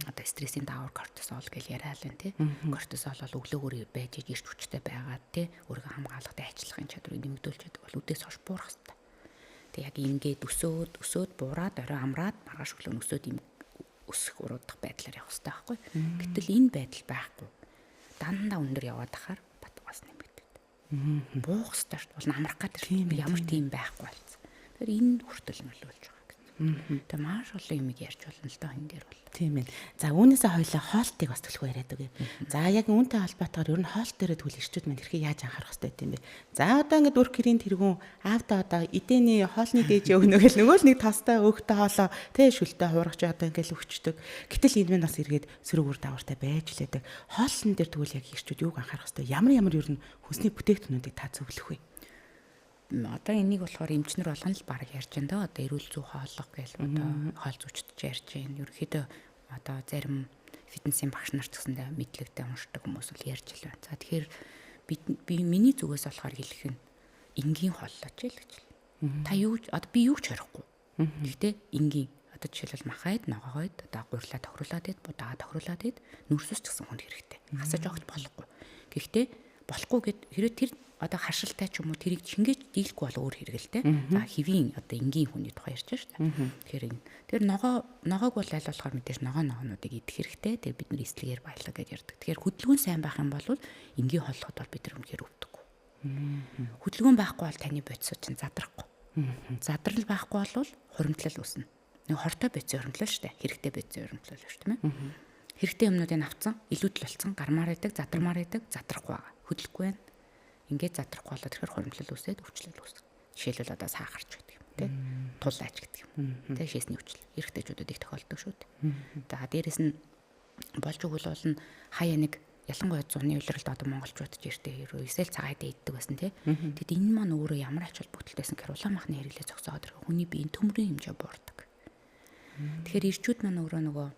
Одоо стрессийн даавар кортизол гэж яриа л энэ тий. Кортизол бол өглөөгөр байж ирч хүчтэй байгаад тий өөрийгөө хамгаалахтай ажиллахын чадварыг нэмэгдүүлж байдаг бол үдээс хойш буурах хэрэгтэй. Тэг яг ингээд өсөөд буураад орой амраад маргааш өглөө өсөөд юм өсөх уруудах байдлаар явах хэрэгтэй байхгүй. Гэтэл энэ байдал байхгүй. Дандаа өндөр яваад ахаар батгаас нэмэгддэг. Буух хэрэгтэй шүү дээ. Бол амрах гэдэг шүү. Ямар тийм байхгүй болсон. Тэгэхээр энэ хүртэл нөлөөлж байгаа. Тэгээ маш олон юм ярьж болно л доо энэ дээр бол. Тийм ээ. За үүнээсээ хоёлаа хоолтыг бас төлхөө яриад өгье. За яг үүнтэй холбоотойгоор ер нь хоол дээрээ тэгвэл ирчүүд маань хэрхэн яаж анхаарах хэрэгтэй юм бэ? За одоо ингээд өрх гэрийн тэргүүн аавда одоо эдэний хоолны дээж өгнө гэл нөгөө л нэг тастай өөхтэй хоолоо тэ шүлтэй хуургач одоо ингээд өгчдөг. Гэтэл энэ мэн бас эргээд сөрөг үр дагавартай байж лээдэг. Хоолн дээр тэгвэл яг ирчүүд юуг анхаарах хэрэгтэй? Ямар ер нь хүнсний бүтээгдэхүүнүүдийг та зөвлөх вэ? Одоо энийг болохоор эмчнэр болгон л баг ярьж байна даа. Одоо эрүүл зүй хооллох гэл одоо хоол зүйчд ярьж байна. Ерөнхийдөө одоо зарим фитнесийн багш нар ч гэсэндээ мэдлэгтэй уншдаг хүмүүс бол ярьж л байна. За тэгэхээр би миний зүгээс болохоор хэлэх нь энгийн хооллооч л гэж. Та юу одоо би юу ч хорихгүй. Гэхдээ энгийн одоо жишээлбэл махайд, ногоогойд одоо гурлаа тохируулаад ид, будаа тохируулаад ид, нүрсэс ч гэсэн хүнд хэрэгтэй. Хасаж огт болохгүй. Гэхдээ болохгүй гэд хэрэг тэр одоо харшилтай ч юм уу тэрийг шингээж дийлэхгүй бол өөр хэрэг л те. За хэвийн одоо энгийн хүний тухай ярьж байна шүү дээ. Тэгэхээр энэ тэр ногоог бол аль болохоор мэдээж ногоонуудыг идэх хэрэгтэй. Тэр бид нар эслэгээр баялаг гэж ярьдаг. Тэгэхээр хөдөлгөөн сайн байх юм бол энгийн хооллоход бол бид нар үнэхээр өвдөггүй. Хөдөлгөөн байхгүй бол таны бодисууд чинь задрахгүй. Задрал байхгүй бол хуримтлал үүснэ. Нэг хортой бодисын хуримтлал шүү дээ. Хэрэгтэй бодисын хуримтлал шүү тийм ээ. Хэрэгтэй юмнуудыг авцсан, илүүдэл болсон, гармаар идэг, задармаар идэг, задрахгүй байгаа. Хөдлөхгүй байна. Ингээд задрахгүй болоод тэгэхээр хуримтлал үүсээд өвчлөл үүсдэг. Жишээлбэл одоо сахарч гэдэг юм тий. Тулаач гэдэг юм. Тий, шээсний өвчлөл. Эрэгтэйчүүдэд их тохиолддог шүү дээ. За дээрэс нь болж өгвөл бол нь хаяа нэг ялангуяа зуны улиралд одоо монголчууд ч эртээ 99 цагаан идэ иддэг байсан тий. Тэгэд энэ маань өөрөө ямар ач холбогдолтой байсан гэхээр улаан махны хэрэглээ зогсоогоод ирэхэд хүний биеийн төмрийн хэмжээ буурдаг. Тэгэхээр ирчүүд маань өөрөө нөгөө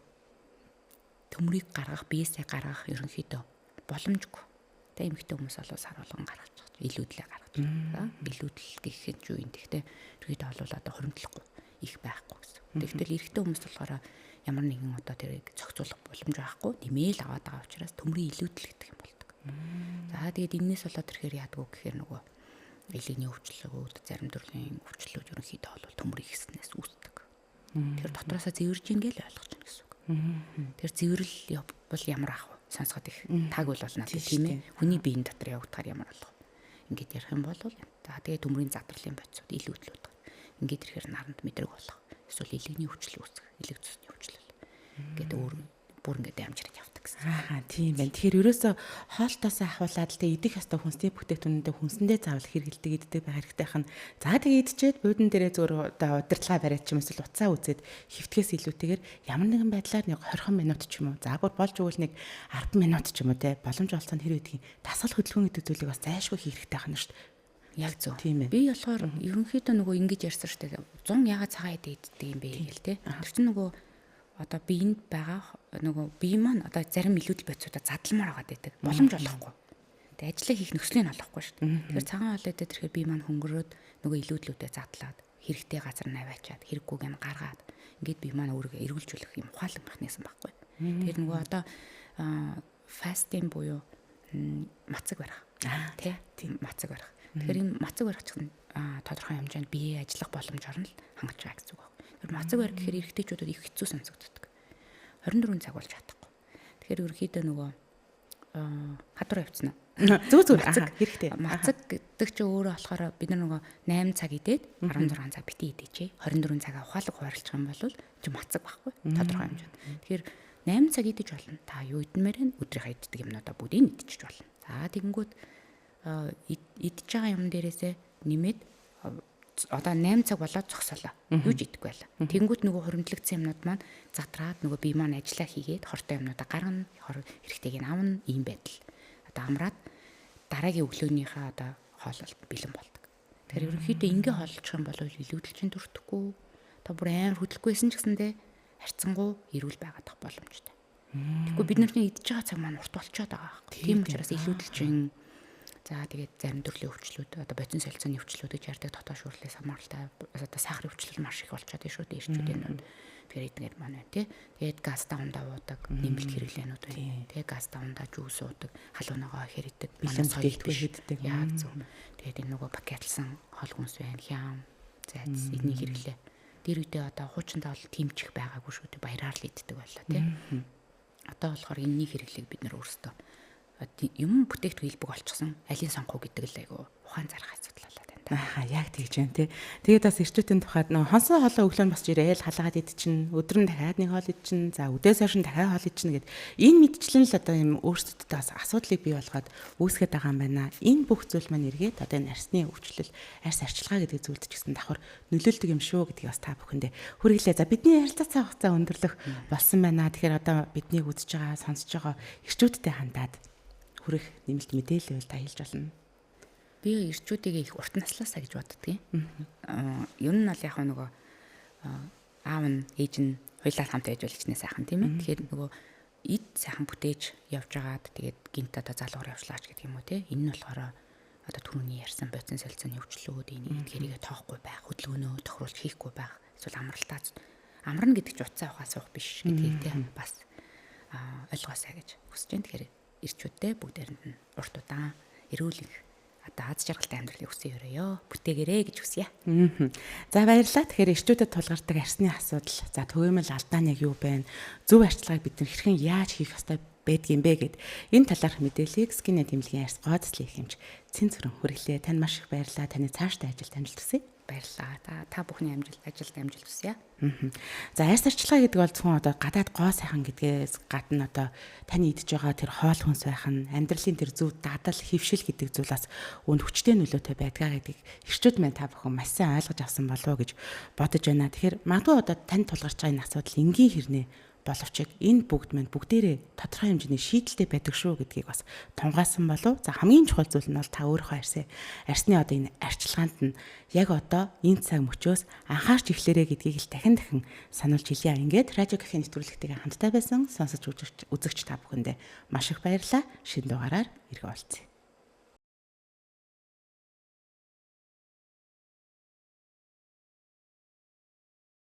төмрийг гаргах, биесээ гаргах ерөнхийдөө боломжгүй. Тэ эмэгтэй хүмүүс бол сар болгон гаргаж байгаа. Илүүдлээ гаргаж байгаа. Илүүдэл гэхэд юу юм. Тэгэхдээ ерөнхийдөө бол одоо хуримтлахгүй их байхгүй гэсэн. Тэгтэл эрэгтэй хүмүүс болохоор ямар нэгэн одоо тэрийг зохицуулах боломж байхгүй нэмээл аваад байгаа учраас төмрийн илүүдэл гэдэг юм болдог. За тэгээд энэс болоод ирэхээр яадаг вэ гэхээр нөгөө элэгний өвчлөлүүд, зарим төрлийн өвчлөлүүд ерөнхийдөө бол төмөр ихснээс үүсдэг. Тэр дотроосоо зэвэрж ин гээл ойлгож байна гэсэн үг. Тэр зэврэл бол ямар ах вэ? Сонсоход их тааг бол надад тийм ээ. Хүний биеийн дотор явагдахаар ямар болох вэ? Ингээд ярих юм бол за тэгээд төмрийн задрлын бодисууд илүүдлүүд. Ингээд ирэхээр наранд мэдрэг болох. Эсвэл элэгний өвчлөл үүсэх, элэг цусны өвчлөл. Ингээд өөр бүр ингээд амжирч явдаг гэсэн. Аа тийм байна. Тэгэхээр ерөөсө хоолтоосоо ахуулаад л тэ идэх ёстой хүнсний бүтээгдэхүүнүүдээ хүнсэндээ заавал хэрэгэлдэг иддэг байх хэрэгтэй хань. За тэгээ идчихэд буудан дээрээ зөвөр одоо удирдлага бариад ч юм эсвэл уцаа үзээд хөвтгээс илүүтэйгээр ямар нэгэн байдлаар нэг 20 минут ч юм уу. За бүр болж өгвөл нэг 10 минут ч юм уу те боломж олцсон тэр үеийн дасгал хөдөлгөөн гэдэг зүйлийг бас зайлшгүй хийх хэрэгтэй хань шүү дээ. Яг зөв. Тийм ээ. Би болохоор ерөнхийдөө нөгөө ингэж ярьсан шүү дээ. 100 ягаад цагаан идэ иддэг юм бэ гэл те. Тэр чинь нөгөө одоо биеинд байгаа нөгөө бие маань одоо зарим илүүдэл бодисуудаа задламаар байгаад байдаг. Боломж олохгүй. Тэгээ ажлаа хийх нөхцөлийг нь олохгүй шүү дээ. Тэгэхээр цагаан хоол идэх тэрхээр бие маань хөнгөрөөд нөгөө илүүдлүүдээ задлаад хэрэгтэй газар нь аваачаад хэрэггүйг нь гаргаад ингээд бие маань өөрийгөө эргүүлжүүлэх юм ухаалаг механизм байхгүй. Тэгэхээр нөгөө одоо фастинг буюу мацаг барих. Тий. Мацаг барих. Тэгэхээр энэ мацаг барих чинь тодорхой хэмжээнд бие ажиллах боломжоор нь л хангаж байгаа гэсэн үг байна. Тэр мацаг барих гэхээр эрэгтэйчүүдэд их хэцүү сонсогддог. 24 цаг болж чадахгүй. Тэгэхээр ерөнхийдөө нөгөө хадвар явцсан уу? Зүг зүг хэрэгтэй. Мацаг гэдэг чинь өөрөө болохоор бид нар нөгөө 8 цаг идээд 16 цаг бити идээчээ. 24 цагаа ухаалаг хуваарлах юм бол чи мацаг байхгүй тодорхой хэмжээнд. Тэгэхээр 8 цаг идэж болно. Та юу идмээр вэ? Өдрийнхөө иддэг юмнуудаа бүгдийг идчихэж болно. За тэгэнгүүт идж байгаа юм дээрээсээ нэмээд одоо 8 цаг болоод зогсоолоо. Юу ч идэхгүй байлаа. Тэнгүүт нөгөө хуримтлагдсан юмнууд маань затраад нөгөө бие маань ажиллаа хийгээд хортой юмнуудаа гаргана, хэрэгтэйг нь авна ийм байдал. Одоо амраад дараагийн өглөөнийхөө одоо хоололт бэлэн болдог. Тэгэхээр ерөнхийдөө ингээ хооллох юм бол илүүдэл чинь төртөхгүй. Одоо бүр амар хөдлөхгүй байсан ч гэсэндээ харьцангуй эрүүл байгаад тах боломжтой. Тэгэхгүй бид нарны идж байгаа цаг маань урт болчиход байгаа байхгүй. Тийм учраас илүүдэл чинь за тэгээд зарим төрлийн өвчлүүд одоо бодисын солилцооны өвчлүүд гэж ярьдаг дотоод шүүрлээс хамааралтай одоо сахарын өвчлөл маш их болчиход байна шүү дээ эрчүүдийн дунд. Тэгэхээр эдгээр маань байна тий. Тэгээд газ давандаа уудаг, нэмэлт хэрэглээнүүд байна. Тий, газ давандаа жүүс уудаг, халуун ногоо ихээр идэг, бэлэн бүтээгдэхүүн хийддэг. Яг зөв. Тэгээд энэ нөгөө пакетлсан хоол хүнс байна, хям, зайц эдний хэрэглээ. Тэр үедээ одоо хуучиндаа бол тимчих байгаагүй шүү дээ. Баяраар л иддэг байлаа тий. Одоо болохоор энэний хэрэглээг бид нар өөрсдөө юм бүтээгдэхүүн хэлбэг олчихсон алийг сонгох уу гэдэг л айгу ухаан зарах асуудал болоод байна. Аа яг тэгж байна те. Тэгээд бас эрчүүдийн тухайд нөө хонсон хоолой өглөө нь босч ирээл халаагаад идчихнэ, өдөр нь дахиад нэг хоол идчихнэ, за үдээс хойш нь дахиад хоол идчихнэ гэд энэ мэдчлэн л одоо юм өөрсдөдөө бас асуудлыг бий болгоод үүсгээд байгаа юм байна. Энэ бүх зүйл маань эргээд одоо энэ арсны өвчлөл, арьс арчилгаа гэдэг зүйлд ч гэсэн давхар нөлөөлдөг юм шүү гэдгийг бас та бүхэндээ хүргэлээ. За бидний ярилцах цаг хугацаа өндөрлөх болсон байна. Тэгэхээр одоо биднийг үзэж байгаа, сонсож байгаа эрчүүдтэй хандаад хүрэх нэмэлт мэдээлэл байвал та хэлж болно. Би эрчүүдийг их урт наслаасаа гэж боддгийн. Ер нь бол яг нөгөө аав нь ээж нь хоёулаа хамт байж бол хичнээн сайхан тийм ээ. Тэгэхээр нөгөө эд сайхан бүтээж явж байгаад тэгээд гинт одоо залуугаар явчлаач гэдэг юм уу те. Энэ нь болохоор одоо түрүүний ярьсан бодисын солилцооны өвчлүүд энийг эдгэрийгээ тоохгүй байх, хөдөлгөөнөө тохируулж хийхгүй байх, эсвэл амралтаа амарна гэдэг чинь утсаа ухаа суух биш гэдгийг те бас ойлгоосай гэж хүсэж байна. Тэгэхээр эрчүүдтэй бүгдээрэнд нь урт удаан эрүүл их одоо аз жаргалтай амьдралыг хүсье өрөөё. Бүтээгээрэй гэж хүсье. За баярлалаа. Тэгэхээр эрчүүдэд тулгардаг арсны асуудал, за түгээмэл алдаа нь яг юу байна? Зөв арчилгааг бид нар хэрхэн яаж хийх ёстой байдгийм бэ гэд энэ талаарх мэдээллийг Skin эмнэлгийн арьс гоо заслын эрх эмч Цэн Цорын хүргэлээ. Танд маш их баярлалаа. Таны цаашдаа ажилд амжилт хүсье. Баярлалаа. Та бүхний амжилт, ажилд амжилт хүсье. За, арьс арчилгаа гэдэг бол зөвхөн одоо гадаад гоо сайхан гэдгээс гадна одоо таны идж байгаа тэр хоол хүнс байх нь, амьдралын тэр зөв дадал, хэвшил гэдэг зүйл бас үүнд хүчтэй нөлөөтэй байдгаа гэдгийг эрчүүд маань та бүхэн маш сайн ойлгож авсан болов уу гэж бодож байна. Тэгэхээр магадгүй одоо танд тулгарч байгаа энэ асуудал энгийн хэрнээ боловч энэ бүгд маань бүгдээрээ тодорхой хэмжээний шийдэлтэй байдаг шүү гэдгийг бас тунгаасан болов. За, хамгийн чухал зүйл нь бол та өөрийнхөө арьсны одоо энэ арчилгаанд нь яг одоо энэ цаг мөчөөс анхаарч эхлээрэй гэдгийг л дахин дахин сануулж хэлье. Ингээд радио кафе нэвтрүүлэгтэйгээ хамтдаа байсан сонсож үзэгч та бүхэндээ маш их баярлалаа. Шинэ дугаараар эргээ уулзъя.